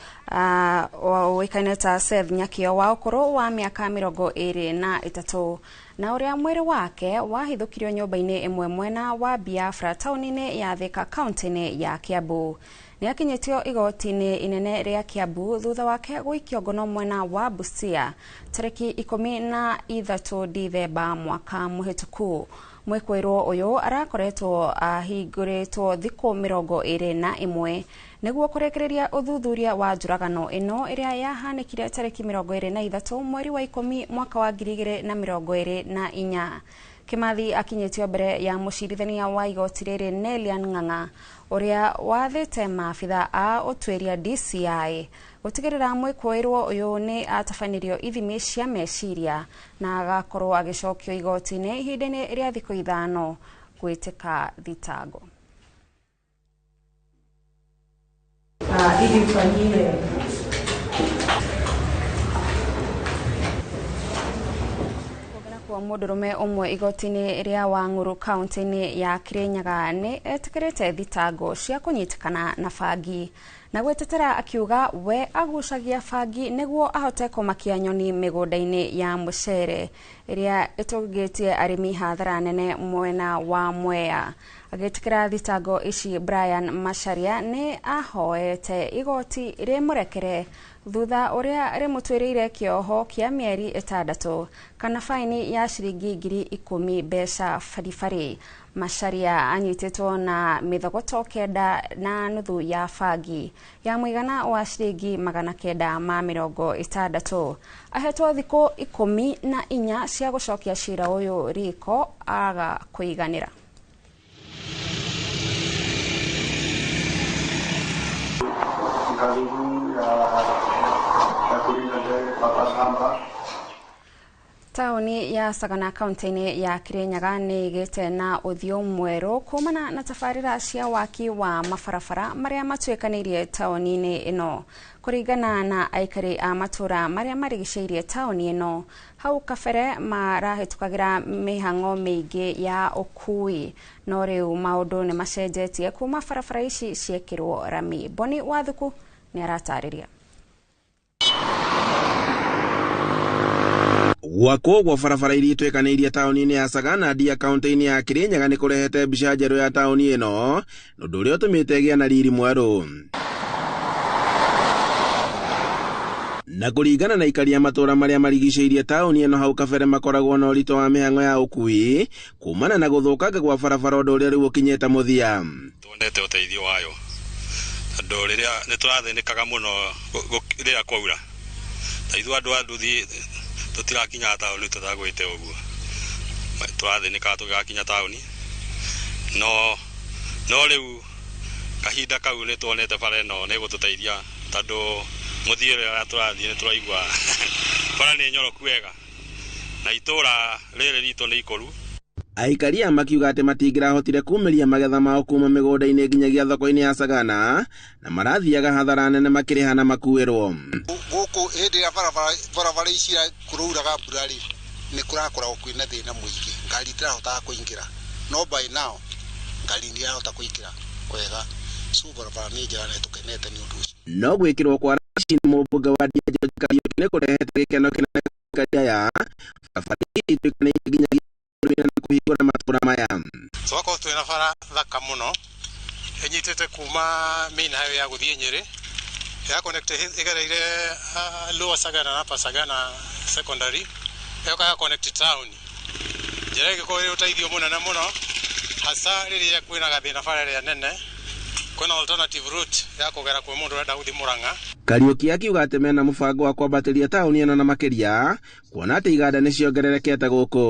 ũĩkaine ta Seth Nyakĩo wa ũkũrũ wa mĩaka 23 na ũrĩa mwĩrĩ wake wahithũkirio nyũmba-inĩ ĩmwe mwena wa Biafra taũni-inĩ ya Thika kaunti-inĩ ya Kiambu. Nĩ akinyĩtio igoti-inĩ inene rĩa Kiambu thutha wake gũikio ngono mwena wa Busia tarĩki 13 Dithemba mwaka mũhĩtũku. Mwĩkũĩrwo ũyũ arakoretwo ahingũrĩtwo thikũ 21 nĩguo kũrĩkĩrĩria ũthuthuria wa njũragano ĩno ĩrĩa yahanĩkire tarĩki 23 mweri wa 10 mwaka wa 2024. Kimathi akinyĩtio mbere ya mũcirithania wa igoti rĩrĩ Nelian Ng'ang'a ũrĩa wathĩte maabitha a ũtuĩria DCI gũtigĩrĩra mwĩkũĩrwo ũyũ nĩ atabanirio ithimi cia meciria na agakorwo agĩcokio igoti-inĩ ihinda-inĩ rĩa thikũ 5 gwĩtĩka thitango. Ili ufanyie kwa mũndũrũme ũmwe igoti-inĩ rĩa Wang'ũrũ kaunti-inĩ ya Kirinyaga nĩ etĩkĩrĩte thitango cia kũnyitĩkana na bangi na gwĩtetera akiuga we agucagia bangi nĩguo ahote kũmakia nyoni mĩgũnda-inĩ ya mũcere ĩrĩa ĩtũngĩtie arĩmi hathara nene mwena wa Mwea. Agĩtĩkĩra thitango ici, Brian Macharia nĩ ahoete igoti rĩmũrekere thutha ũrĩa rĩmũtuĩrĩire kĩoho kĩa mĩeri 6 kana faini ya ciringi 10,000 mbeca baribari. Macharia anyitĩtwo na mĩthogoto 9.5 ya bangi ya mũigana wa ciringi 960. Ahetwo thikũ 14 cia gũcokia cira ũyũ riko aga kũiganĩra. Taũni ya Sagana kaunti-inĩ ya Kirinyaga nĩ ĩgĩte na ũthiũ mwerũ kumana na tabarĩra cia waki wa mabarabara marĩa matuĩkanĩirie taũni-inĩ ĩno. Kũringana na aikari a matũra marĩa marigicĩirie taũni ĩno, hau kabere marahĩtũkagĩra mĩhang'o mĩingĩ ya ũkui, no rĩu maũndũ nĩ macenjetie kuma barabara ici ciekĩrwo rami. Boni Wathuku nĩ aratarĩria. Gwakwo gwa barabara iria ituĩkanĩirie taũni-inĩ ya Sagana Ndia kaunti-inĩ ya Kirinyaga nĩ kũrehete mbica njerũ ya taũni ĩno, ũndũ ũrĩa ũtũmĩte ĩgĩe na riri mwerũ. Na kũringana na aikari a matũra marĩa marigicĩirie taũni ĩno, hau kabere makoragwo na ũritũ wa mĩhang'o ya ũkui kumana na gũthũkanga gwa barabara, ũndũ ũrĩa rĩu ũkinyĩte mũthia. Tuonete ũteithio wayo tondũ rĩrĩa nĩ tũrathĩnĩkaga mũno rĩrĩa kwaura, ta ithuĩ andũ a nduthi tũtirakinya taũni tũtagwĩte ũguo, tũrathĩnĩkaga tũgĩgakinya taũni, no rĩu kahinda kau nĩ tuonete bara ĩno nĩ ĩgũtũteithia tondũ mũthiĩre ũrĩa tũrathiĩ nĩ tũraigua bara nĩ nyoroku wega na itũra rĩrĩ ritũ nĩ ikũru. Aikari aya makiuga atĩ matingĩrahotire kumĩria magetha mao kuma mĩgũnda-inĩ nginyagia thoko-inĩ ya Sagana na marathiaga hathara nene makĩrĩha na makuĩrwo. Gũkũ hĩndĩ ĩrĩa barabara ici kũrauraga mbura rĩ, nĩ kũrakoragwo kwĩna thĩna mũingĩ, ngari itirahotaga kũingĩra, no by now ngari nĩ irahota kũingĩra wega, so barabara nĩ njega na nĩtũkenete nĩ ũndũ ũcio. No gwĩkĩrwo kwa raci nĩ mũmbunge wa Ndia George Kariuki nĩ kũrehete gĩkeno kĩnene kũrĩ aikari aya. Barabara ici ituĩkanĩirie nginyagia na kũhingũra matũra maya. Twakorwo twĩna bara thaka mũno ĩnyitĩte kuma main highway ya gũthiĩ Nyĩrĩ ya connect ĩgereire Lower Sagana na Upper Sagana secondary ĩgoka ya connect town. Njĩra ĩgĩkorwo ĩrĩ ũteithio mũnene mũno hasa rĩrĩa kwĩna gathĩna bara ĩrĩa nene, kwĩna alternative route ya kũgera kwĩ mũndũ ũrenda gũthiĩ Murang'a. Kariuki akiuga atĩ mena mũbango wa kwambatĩria taũni ĩno na makĩria kuona atĩ iganda nĩ ciongererekete gũkũ.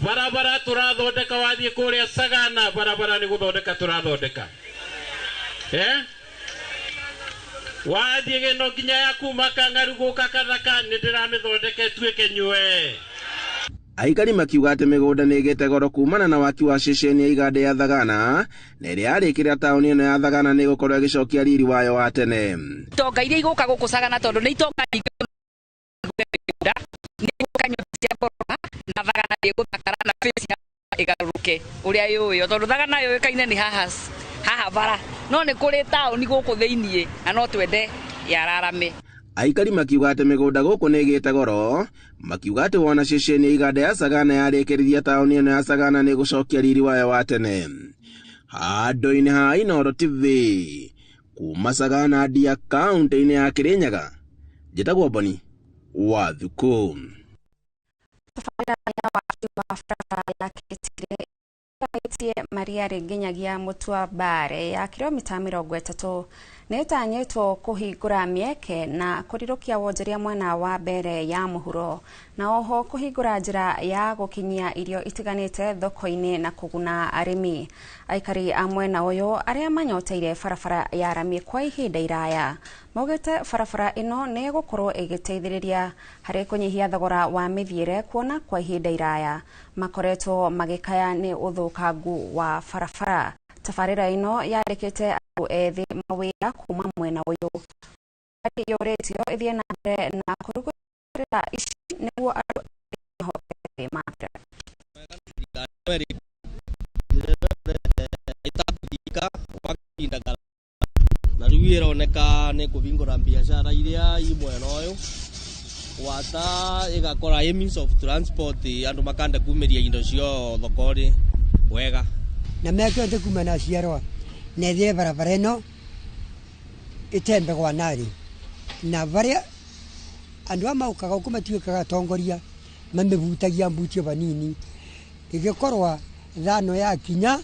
Barabara tũrathondeka wathiĩ kũrĩa Sagana, barabara nĩ gũthondeka tũrathondeka. Wathiĩ gĩno nginya ya kuma Kang'aru gũka Kathaka nĩ ndĩramĩthondeka ĩtuĩke nyue. Aikari makiuga atĩ mĩgũnda nĩ ĩgĩte goro kumana na waki wa ceceni ya iganda ya Thagana na ĩrĩa yarĩkĩrĩra taũni ĩno ya Thagana nĩ ĩgũkorwo ĩgĩcokia riri wayo wa tene. Itonga iria igũka gũkũ Sagana tondũ nĩ itonga nyingĩ mũno, nĩ igũka nyũmba cia ngoroba na Thagana nĩ ĩgũthakara na face ya ĩgarũrũke ũrĩa yũĩyo tondũ Thagana yũĩkaine nĩ haha bara no nĩ kũrĩ taũni gũkũ thĩiniĩ na no twende yararame. Aikari makiuga atĩ mĩgũnda gũkũ nĩ ĩgĩte goro, makiuga atĩ wona ceceni ya iganda ya Sagana yarĩkĩrĩria taũni ĩno ya Sagana nĩ ĩgũcokia riri wayo wa tene. Handũ-inĩ ha Inooro TV kuma Sagana Ndia kaũntĩ-inĩ ya Kirinyaga, njĩtagwo Boni wa Thukũ. Tabarĩra ya waki wa barabara ya Kĩtire ĩtie Mariarĩ nginyagia Mũtuambare ya kilomita 30 nĩ ĩtanyĩtwo kũhingũra mĩeke na kũrirũkia wonjoria mwena wa mbere ya mũhuro na oho kũhingũra njĩra ya gũkinyia irio itiganĩte thoko-inĩ na kũguna arĩmi. Aikari a mwena ũyũ arĩa manyoteire barabara ya rami kwa ihinda iraya maugĩte barabara ĩno nĩ ĩgũkorwo ĩgĩteithĩrĩria harĩ kũnyihia thogora wa mĩthiĩre kuona kwa ihinda iraya makoretwo magĩkaya nĩ ũthũkangu wa barabara. Tabarĩra ĩno yarĩkĩte andũ ethĩ mawĩra kuma mwena ũyũ yũrĩtio ĩthiĩ na mbere na kũrugũrĩra ici nĩguo andũ mahote kwĩmathĩra. Na rĩu ĩroneka nĩ kũhingũra biacara iria i mwena ũyũ gwata ĩgakora ĩ means of transport andũ makanda kumĩria indo cio thoko-rĩ wega na mĩaka yothe kuma naciarwa nethire barabara ĩno ĩtembe gwa narĩ na barĩa andũ aya maũkaga gũkũ matuĩkaga atongoria mamĩbutagia mbutio banini ĩgĩkorwa thano yakinya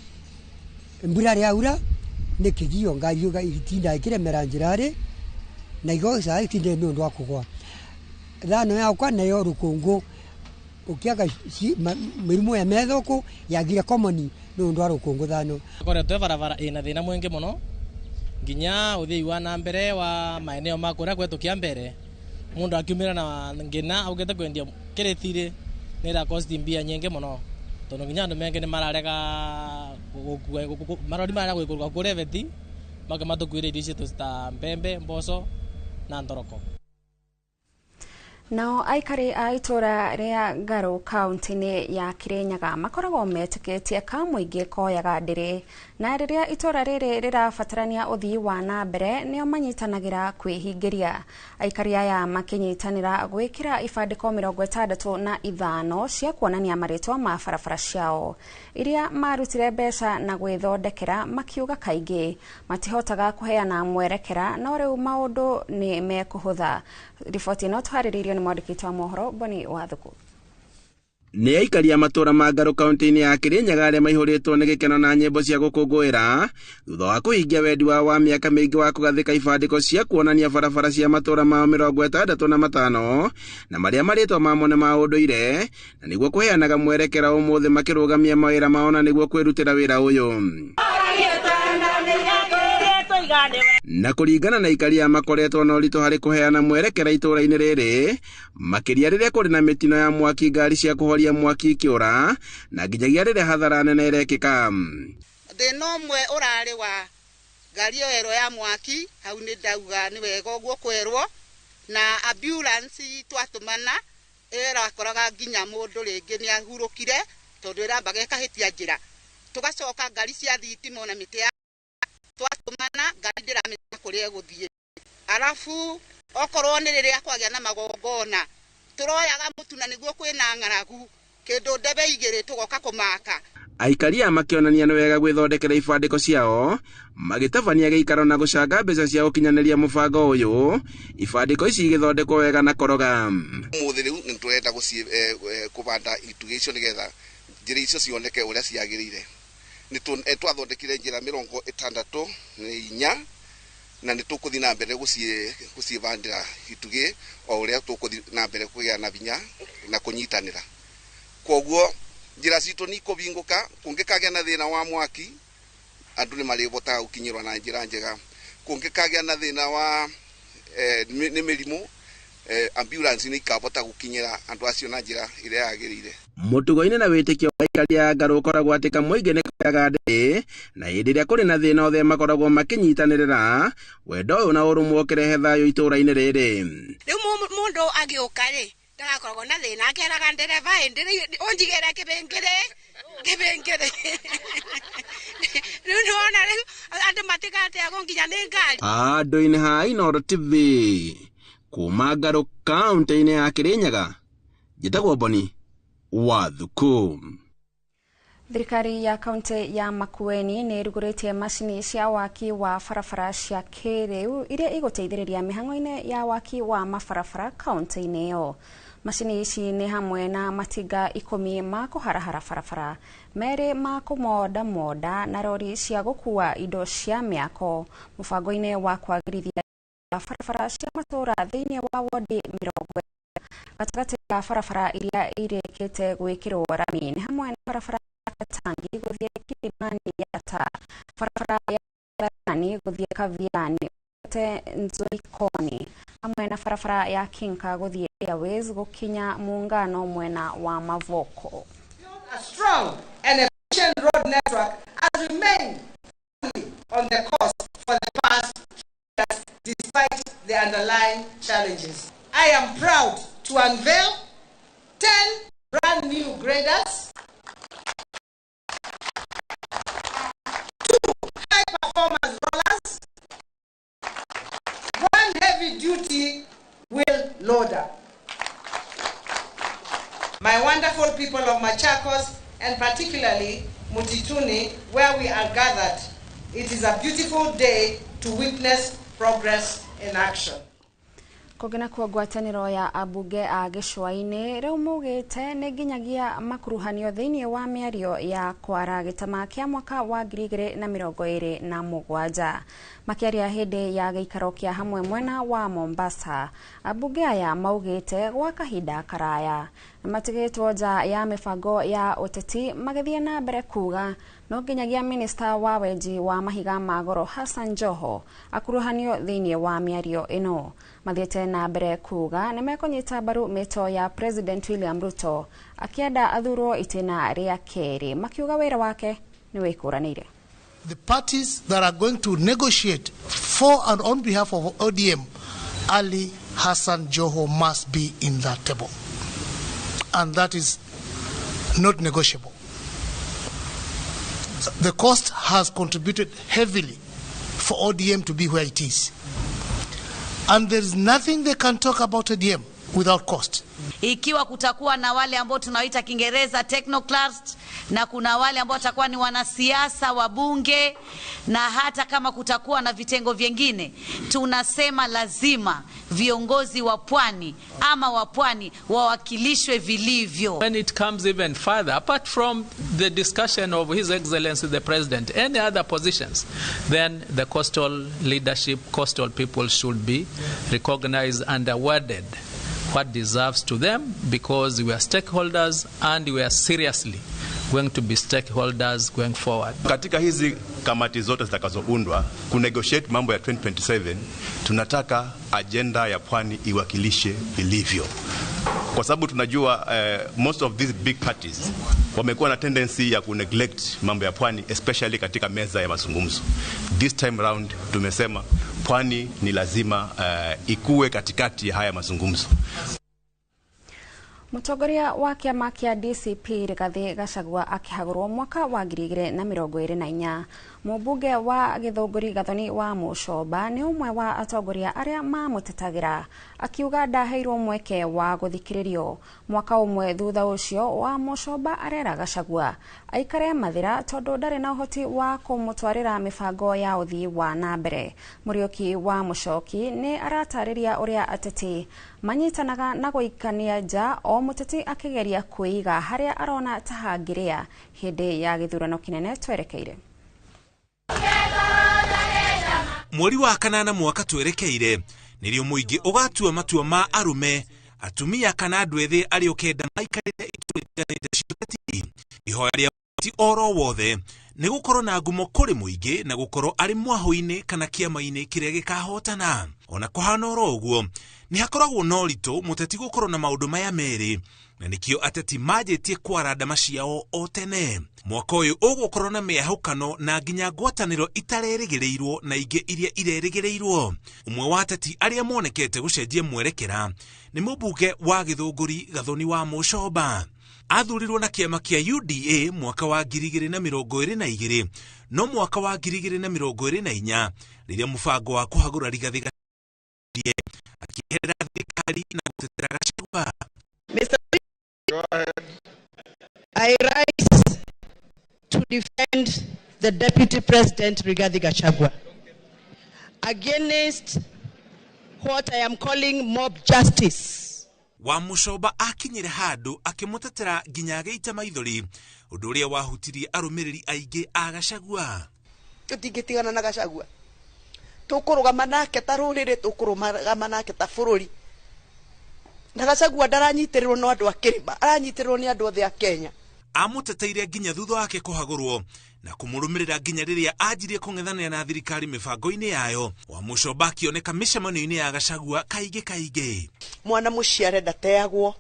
mbura rĩaura nĩ kĩgio ngari itinda ĩkĩremera njĩra-rĩ na igoca itinda nĩ ũndũ wa kũgwa thano yakwa nayo rũkũngũ ũkĩaga mĩrimũ ya methoko yagire common nĩ ũndũ wa rũkũngũ thano. Koretwo barabara ĩna thĩna mũingĩ mũno nginya ũthii wa na mbere wa maeneo ma kũrĩa gwetũ kĩa mbere mũndũ akiumĩra na ngĩna augĩte kwendia kĩrĩti-rĩ nĩ ĩra cost mbia nyingĩ mũno tondũ nginya andũ mengĩ nĩ mararega gũkua marori mararega gũikũrũka kũrĩa beti make matũkuĩre irio citũ ta mbembe, mboco na thoroko. Nao aikari a itũra rĩa Ngaro kaunti-inĩ ya Kirinyaga makoragwo metĩkĩtie ka mũingĩ koyaga ndĩrĩ na rĩrĩa itũra rĩrĩ rĩrabatarania ũthii wa na mbere nĩo manyitanagĩra kwĩhingĩria. Aikari aya makĩnyitanĩra gwĩkĩra ibandĩko 65 cia kuonania marĩtwa ma barabara ciao iria marutire mbeca na gwĩthondekera makiuga kaingĩ matihotaga kũheana mwerekera no rĩu maũndũ nĩ mekũhũtha. Riboti ĩno tũharĩrĩirio nĩ mwandĩki wa mohoro Boni wa Thuku. Nĩ aikari a matũra ma Ngaro kaunti-inĩ ya Kirinyaga arĩa maihũrĩtwo nĩ gĩkeno na nyĩmbo cia gũkũngũĩra thutha wa kũhingia wendi wao wa mĩaka mĩingĩ wa kũgathĩka ibandĩko cia kuonania barabara cia matũra mao 65 na marĩa marĩtwa mamo nĩ ma ũndũire na nĩguo kũheanaga mwerekera ũmũthĩ makĩrũgamia mawĩra mao na nĩguo kwĩrutĩra wĩra ũyũ. Na kũringana na aikari a makoretwo na ũritũ harĩ kũheana mwerekera itũra-inĩ rĩrĩ makĩria rĩrĩa kũrĩ na mĩtino ya mwaki ngari cia kũhoria mwaki ikĩũra na nginyagia rĩrĩa hathara nene ĩrekĩka. Thĩna ũmwe ũrarĩ wa ngari ĩyo ĩrwo ya mwaki hau nĩ ndauga nĩ wega ũguo kwerwo na ambulance twatũmana ĩrakoraga nginya mũndũ rĩngĩ nĩ ahurũkire tondũ ĩrambaga ĩkahĩtia njĩra tũgacoka ngari cia thitima na mĩtĩ ya twatũmana ngari ndĩramenya kũrĩa ĩgũthiĩ arabu okorwo nĩ rĩrĩa kwagĩa na magongona tũroyaga mũtu na nĩguo kwĩna ng'aragu kĩndũ ndebe igĩrĩ tũgoka kũmaka. Aikari aya makĩonania nĩ wega gwĩthondekera ibandĩko ciao magĩtabania gĩikaro na gũcanga mbeca cia gũkinyanĩria mũbango ũyũ ibandĩko ici igĩthondekwo wega na koroga. Ũmũthĩ rĩu nĩ tũrenda kũbanda itugĩ icio nĩgetha njĩra icio cioneke ũrĩa ciagĩrĩire. Nĩ twathondekire njĩra 64 Na nĩ tũkũthiĩ na mbere gũciĩbandĩra itugĩ o ũrĩa tũkũthiĩ na mbere kũgĩa na binya na kũnyitanĩra. Koguo njĩra citũ nĩ ikũbingũka, kũngĩkagĩa na thĩna wa mwaki andũ nĩ marĩbotaga gũkinyĩrwo na njĩra njega. Kũngĩkagĩa na thĩna wa nĩ mĩrimũ, ambulance nĩ ikabota gũkinyĩra andũ acio na njĩra ĩrĩa yagĩrĩire. Mũtugo-inĩ na wĩtĩkio wa aikari a Ngarũ ũkoragwo atĩ kamũingĩ nĩ koyaga ndĩrĩ, na hĩndĩ ĩrĩa kũrĩ na thĩna othe makoragwo makĩnyitanĩrĩra, wendo ũyũ na ũrũmwe ũkĩrehe thayũ itũũra-inĩ rĩrĩ. Rĩu mũndũ agĩũka rĩ, ndagakoragwo na thĩna, akeraga ndereba ũnjigĩre kĩbengere kĩbengere. Rĩu nĩwona rĩu andũ matigateagwo nginya nĩ ngari. Andũ-inĩ ha Inooro TV kuma Ngarũ kaũntĩ-inĩ ya Kirinyaga, njĩtagwo Boni wa Thuku. Thirikari ya kaunti ya Makueni nĩ ĩrugũrĩtie macini cia waki wa barabara cia kĩrĩu iria igũteithĩrĩria mĩhang'o-inĩ ya waki wa mabarabara kaunti-inĩ ĩyo. Macini ici nĩ hamwe na matinga 10 ma kũharahara barabara, 2 ma kũmondamonda na rori cia gũkua indo cia mĩako mũbango-inĩ wa kwagĩrithia barabara cia matũũra thĩinĩ wa wodi 40. Gatagatĩ ka barabara iria irĩkĩte gwĩkĩrwo rami nĩ hamwe na barabara ya Katangi gũthiĩ Kilimani Yatta, barabara ya Tharani gũthiĩ Kaviani Nzoikoni, hamwe na barabara ya Kinka gũthiĩ Airways gũkinya Muungano mwena wa Mavoko. A strong and efficient road network has remained firmly on the course for the past 3 years despite the underlying challenges. I am proud to unveil 10 brand new graders, 2 high-performance rollers, 1 heavy-duty wheel loader. My wonderful people of Machakos, and particularly Mutituni, where we are gathered, it is a beautiful day to witness progress in action. Kũngĩ nakuo ngwatanĩro ya ambunge a gĩcũa-inĩ rĩu maugĩte nĩ nginyagia makuruhanio thĩinĩ wa mĩario ya kwara gĩtama kĩa mwaka wa 2027. Makĩaria hĩndĩ ya gĩikaro kĩa hamwe mwena wa Mombasa, ambunge aya maugĩte gwa kahinda karaya nĩmatigĩtwo nja ya mĩbango ya ũteti, magĩthiĩ na mbere kuga no nginyagia minista wa wenji wa mahiga ma goro Hassan Joho akuruhanio thĩinĩ wa mĩario ĩno. Mathiĩte na mbere kuga nĩmekũnyita mbaru mĩto ya President William Ruto akĩenda athurwo itĩna rĩa kerĩ, makiuga wĩra wake nĩ wĩkũranĩire. The parties that are going to negotiate for and on behalf of ODM, Ali Hassan Joho must be in that table. And that is not negotiable. The cost has contributed heavily for ODM to be where it is. And there is nothing they can talk about ODM without cost. Ikiwa kutakuwa na wale ambao tunaoita Kiingereza technocrats, na kuna wale ambao watakuwa ni wanasiasa wabunge, na hata kama kutakuwa na vitengo vingine, tunasema lazima viongozi wa pwani ama wa pwani wawakilishwe vilivyo. When it comes even further, apart from the discussion of His Excellency the President, any other positions, then the coastal leadership, coastal people should be recognized and awarded what deserves to them, because we are stakeholders and we are seriously going to be stakeholders going forward. Katika hizi kamati zote zitakazoundwa kunegotiate mambo ya 2027, tunataka agenda ya pwani iwakilishe vilivyo, kwa sababu tunajua most of these big parties wamekuwa na tendency ya kuneglect mambo ya pwani, especially katika meza ya mazungumzo. This time round tumesema pwani ni lazima ikue katikati ya haya mazungumzo. Mũtongoria wa kĩama kĩa DCP Rigathĩ Gachagua akĩhagũrwo mwaka wa 2024. Mũmbunge wa Gĩthũngũri Gathoni wa Mũcomba nĩ ũmwe wa atongoria arĩa mamũtetagĩra, akiuga ndaheirwo mweke wa gũthikĩrĩrio. Mwaka ũmwe thutha ũcio wa Mũcomba arera Gachagua aikare Mathĩra tondũ ndarĩ na ũhoti wa kũmũtwarĩra mĩbango ya ũthii wa na mbere. Mũriũki wa Mũcoki nĩ aratarĩria ũrĩa ateti manyitanaga na gũikania nja, o mũteti akĩgeria kwĩiga harĩa arona ta hangĩrĩa hĩndĩ ya gĩthurano kĩnene twerekeire. Mweri wa kanana mwaka twerekeire nĩrĩo mũingĩ ũgatua matua ma arũme, atumia kana andũ ethĩ arĩa ũkenda maikarĩre iturwa itiganĩte cia ũteti. Ihoya rĩa ti oro wothe nĩ gũkorwo na ngumo kũrĩ mũingĩ na gũkorwo arĩ mwahũ-inĩ kana kĩama-inĩ kĩrĩa gĩkahotana. Ona kũhana oro ũguo, nĩ hakoragwo na ũritũ mũteti gũkorwo na maũndũ maya merĩ, na nĩkĩo ateti manjĩtie kwara ndama ciao o tene. Mwaka ũyũ ũgũkorwo na mĩahũkano na nginya ngwatanĩro itarerĩgĩrĩirwo na ingĩ iria irerĩgĩrĩirwo. Ũmwe wa ateti arĩa monekete gũcenjia mwerekera nĩ mũmbunge wa Gĩthũngũri Gathoni wa Mũcomba. Athurirwo na kĩama kĩa UDA mwaka wa 2022, no mwaka wa 2024 rĩrĩa mũbango wa kũhagũra Rigathĩ Gachagua akĩeherera thirikari na gũtetera Gachagua. Mr. Go ahead. I rise to defend the Deputy President Rigathi Gachagua against what I am calling mob justice. Wa Mũcomba akinyire handũ akĩmũtetera nginya agĩita maithori, ũndũ ũrĩa wahutirie arũmĩrĩri aingĩ a Gachagua. Tũtingĩtigana na Gachagua, tũkũrũgama nake ta rũrĩrĩ, tũkũrũgama nake ta bũrũri. Na Gachagua ndaranyitĩrĩrwo no andũ a kĩrĩma, aranyitĩrĩrwo nĩ andũ othe a Kenya. Amũteteire nginya thutha wake kũhagũrwo na kũmũrũmĩrĩra nginya rĩrĩa anjirie kũng'ethanĩra na thirikari mĩbango-inĩ yayo. Wa Mũcomba akĩoneka mĩcemanio-inĩ ya Gachagua kaingĩ kaingĩ. Mwana mũciare ndateagwo,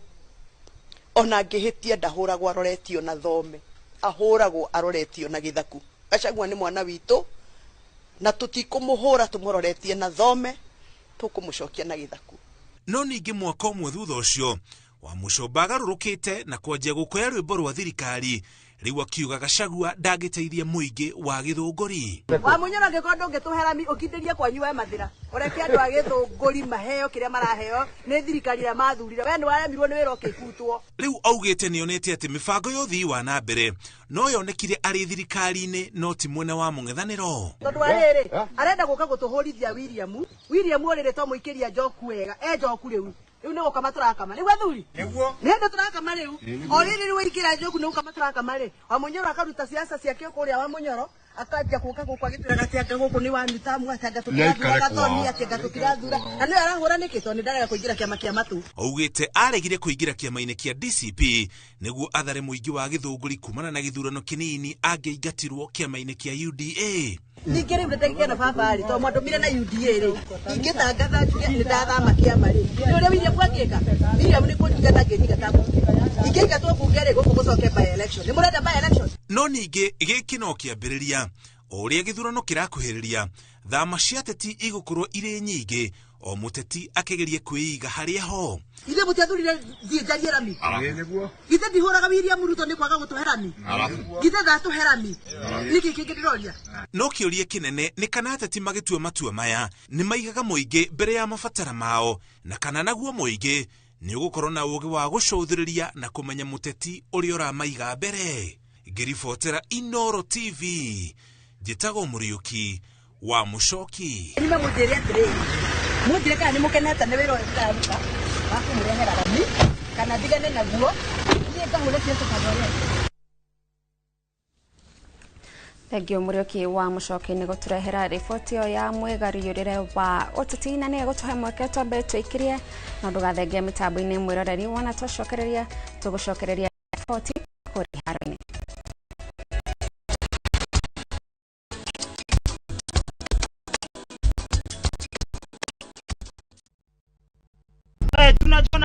ona angĩhĩtia ndahũragwo aroretio na thome, ahũragwo aroretio na gĩthaku. Gachagua nĩ mwana witũ na tũtikũmũhũra tũmũroretie na thome, tũkũmũcokia na gĩthaku. No ningĩ mwaka ũmwe thutha ũcio, Wa Mũcomba agarũrũkĩte na kwanjia gũkoya rwĩmbo rwa thirikari, rĩu akiuga Gachagua ndangĩteithia mũingĩ wa Gĩthũngũri. Wa Mũnyoro, angĩkorwo ndũngĩtũhe rami ũkindĩrie kwanyu we Mathĩra, ũreke andũ a Gĩthũngũri maheo kĩrĩa maraheo nĩ thirikari ĩrĩa mathurire. We nĩwaremirwo nĩ wĩra ũkĩbutwo. Rĩu augĩte nĩonete atĩ mĩbango ya ũthii wa na mbere no yonekire arĩ thirikari-inĩ no ti mwena wa mũng'ethanĩro. Tondũ wa rĩrĩ, arenda gũka gũtũhũrithia William. William ũrĩrĩ to mũikĩria njoku wega, e njoku rĩu. Rĩu nĩ gũkama tũrakama. Nĩguo athuri? Nĩguo. Nĩ hĩndĩ tũrakama rĩu. O rĩrĩ rĩu waingĩra njoku nĩ gũkama tũrakama rĩ. Wa Mũnyoro akaruta siasa ciake kũrĩa Wa Mũnyoro, akanjia gũka gũkũ agĩtwĩraga atĩ anga gũkũ nĩ wanutamu, atĩ anga tũtirathura Gathoni, atĩ anga tũtirathura. Na nĩwe arahũra nĩkĩ? Tondũ nĩ ndarega kũingĩra kĩama kĩa matũ. Augĩte aregire kũingĩra kĩama-inĩ kĩa DCP nĩguo athare mũingĩ wa Gĩthũngũri kumana na gĩthurano kĩnini angĩingatirwo kĩama-inĩ kĩa UDA. Ningĩ rĩu nĩndagĩkena baba rĩ, tondũ mwandũmire na UDA rĩ, ingĩtangatha njuge nĩndathama kĩama rĩ, nĩ ũrĩa William angĩka? William nĩ kũnyingata angĩnyingata mbunge. Ingĩingatwo mbunge rĩ, gũkũ gũcoke by election. Nĩ mũrenda by election? No ningĩ gĩkĩ no kĩambĩrĩria. O ũrĩa gĩthurano kĩrakuhĩrĩria, thama cia ateti igũkorwo irĩ nyingĩ, o mũteti akĩgeria kwĩiga harĩa ho. Ithuĩ mũtiathurire thiĩ njarie rami? Githĩ ndihũraga William Ruto nĩ kwaga gũtũhe rami? Githĩ ndatũhe rami? Nĩkĩ kĩngĩ ndĩroria? No kĩũria kĩnene nĩ kana ateti magĩtua matua maya nĩ maigaga mũingĩ mbere ya mabatara mao, na kana naguo mũingĩ nĩ ũgũkorwo na ũũgĩ wa gũcũthĩrĩria na kũmenya mũteti ũrĩa ũramaiga mbere. Ngĩribotera Inooro TV, njĩtagwo Mũriũki wa Mũcoki. Nĩ mũnjĩre atĩrĩrĩ, mũnjĩre kana nĩ mũkenete nĩ wĩra ũyũ ndĩraruta wa kũmũrehera rami, kana ndigane naguo, niĩ ngahũre ciaca kana ũrĩa. Thengiũ Mũriũki wa Mũcoki nĩ gũtũrehera riboti ĩyo ya mwĩgarũrĩre wa ũteti, na nĩ egũtũhe mweke twambe tũikĩrie na ndũgathenge mĩtambo-inĩ mwĩroreri, wona twacokereria tũgũcokereria riboti kũrĩ haro-inĩ. Tunajua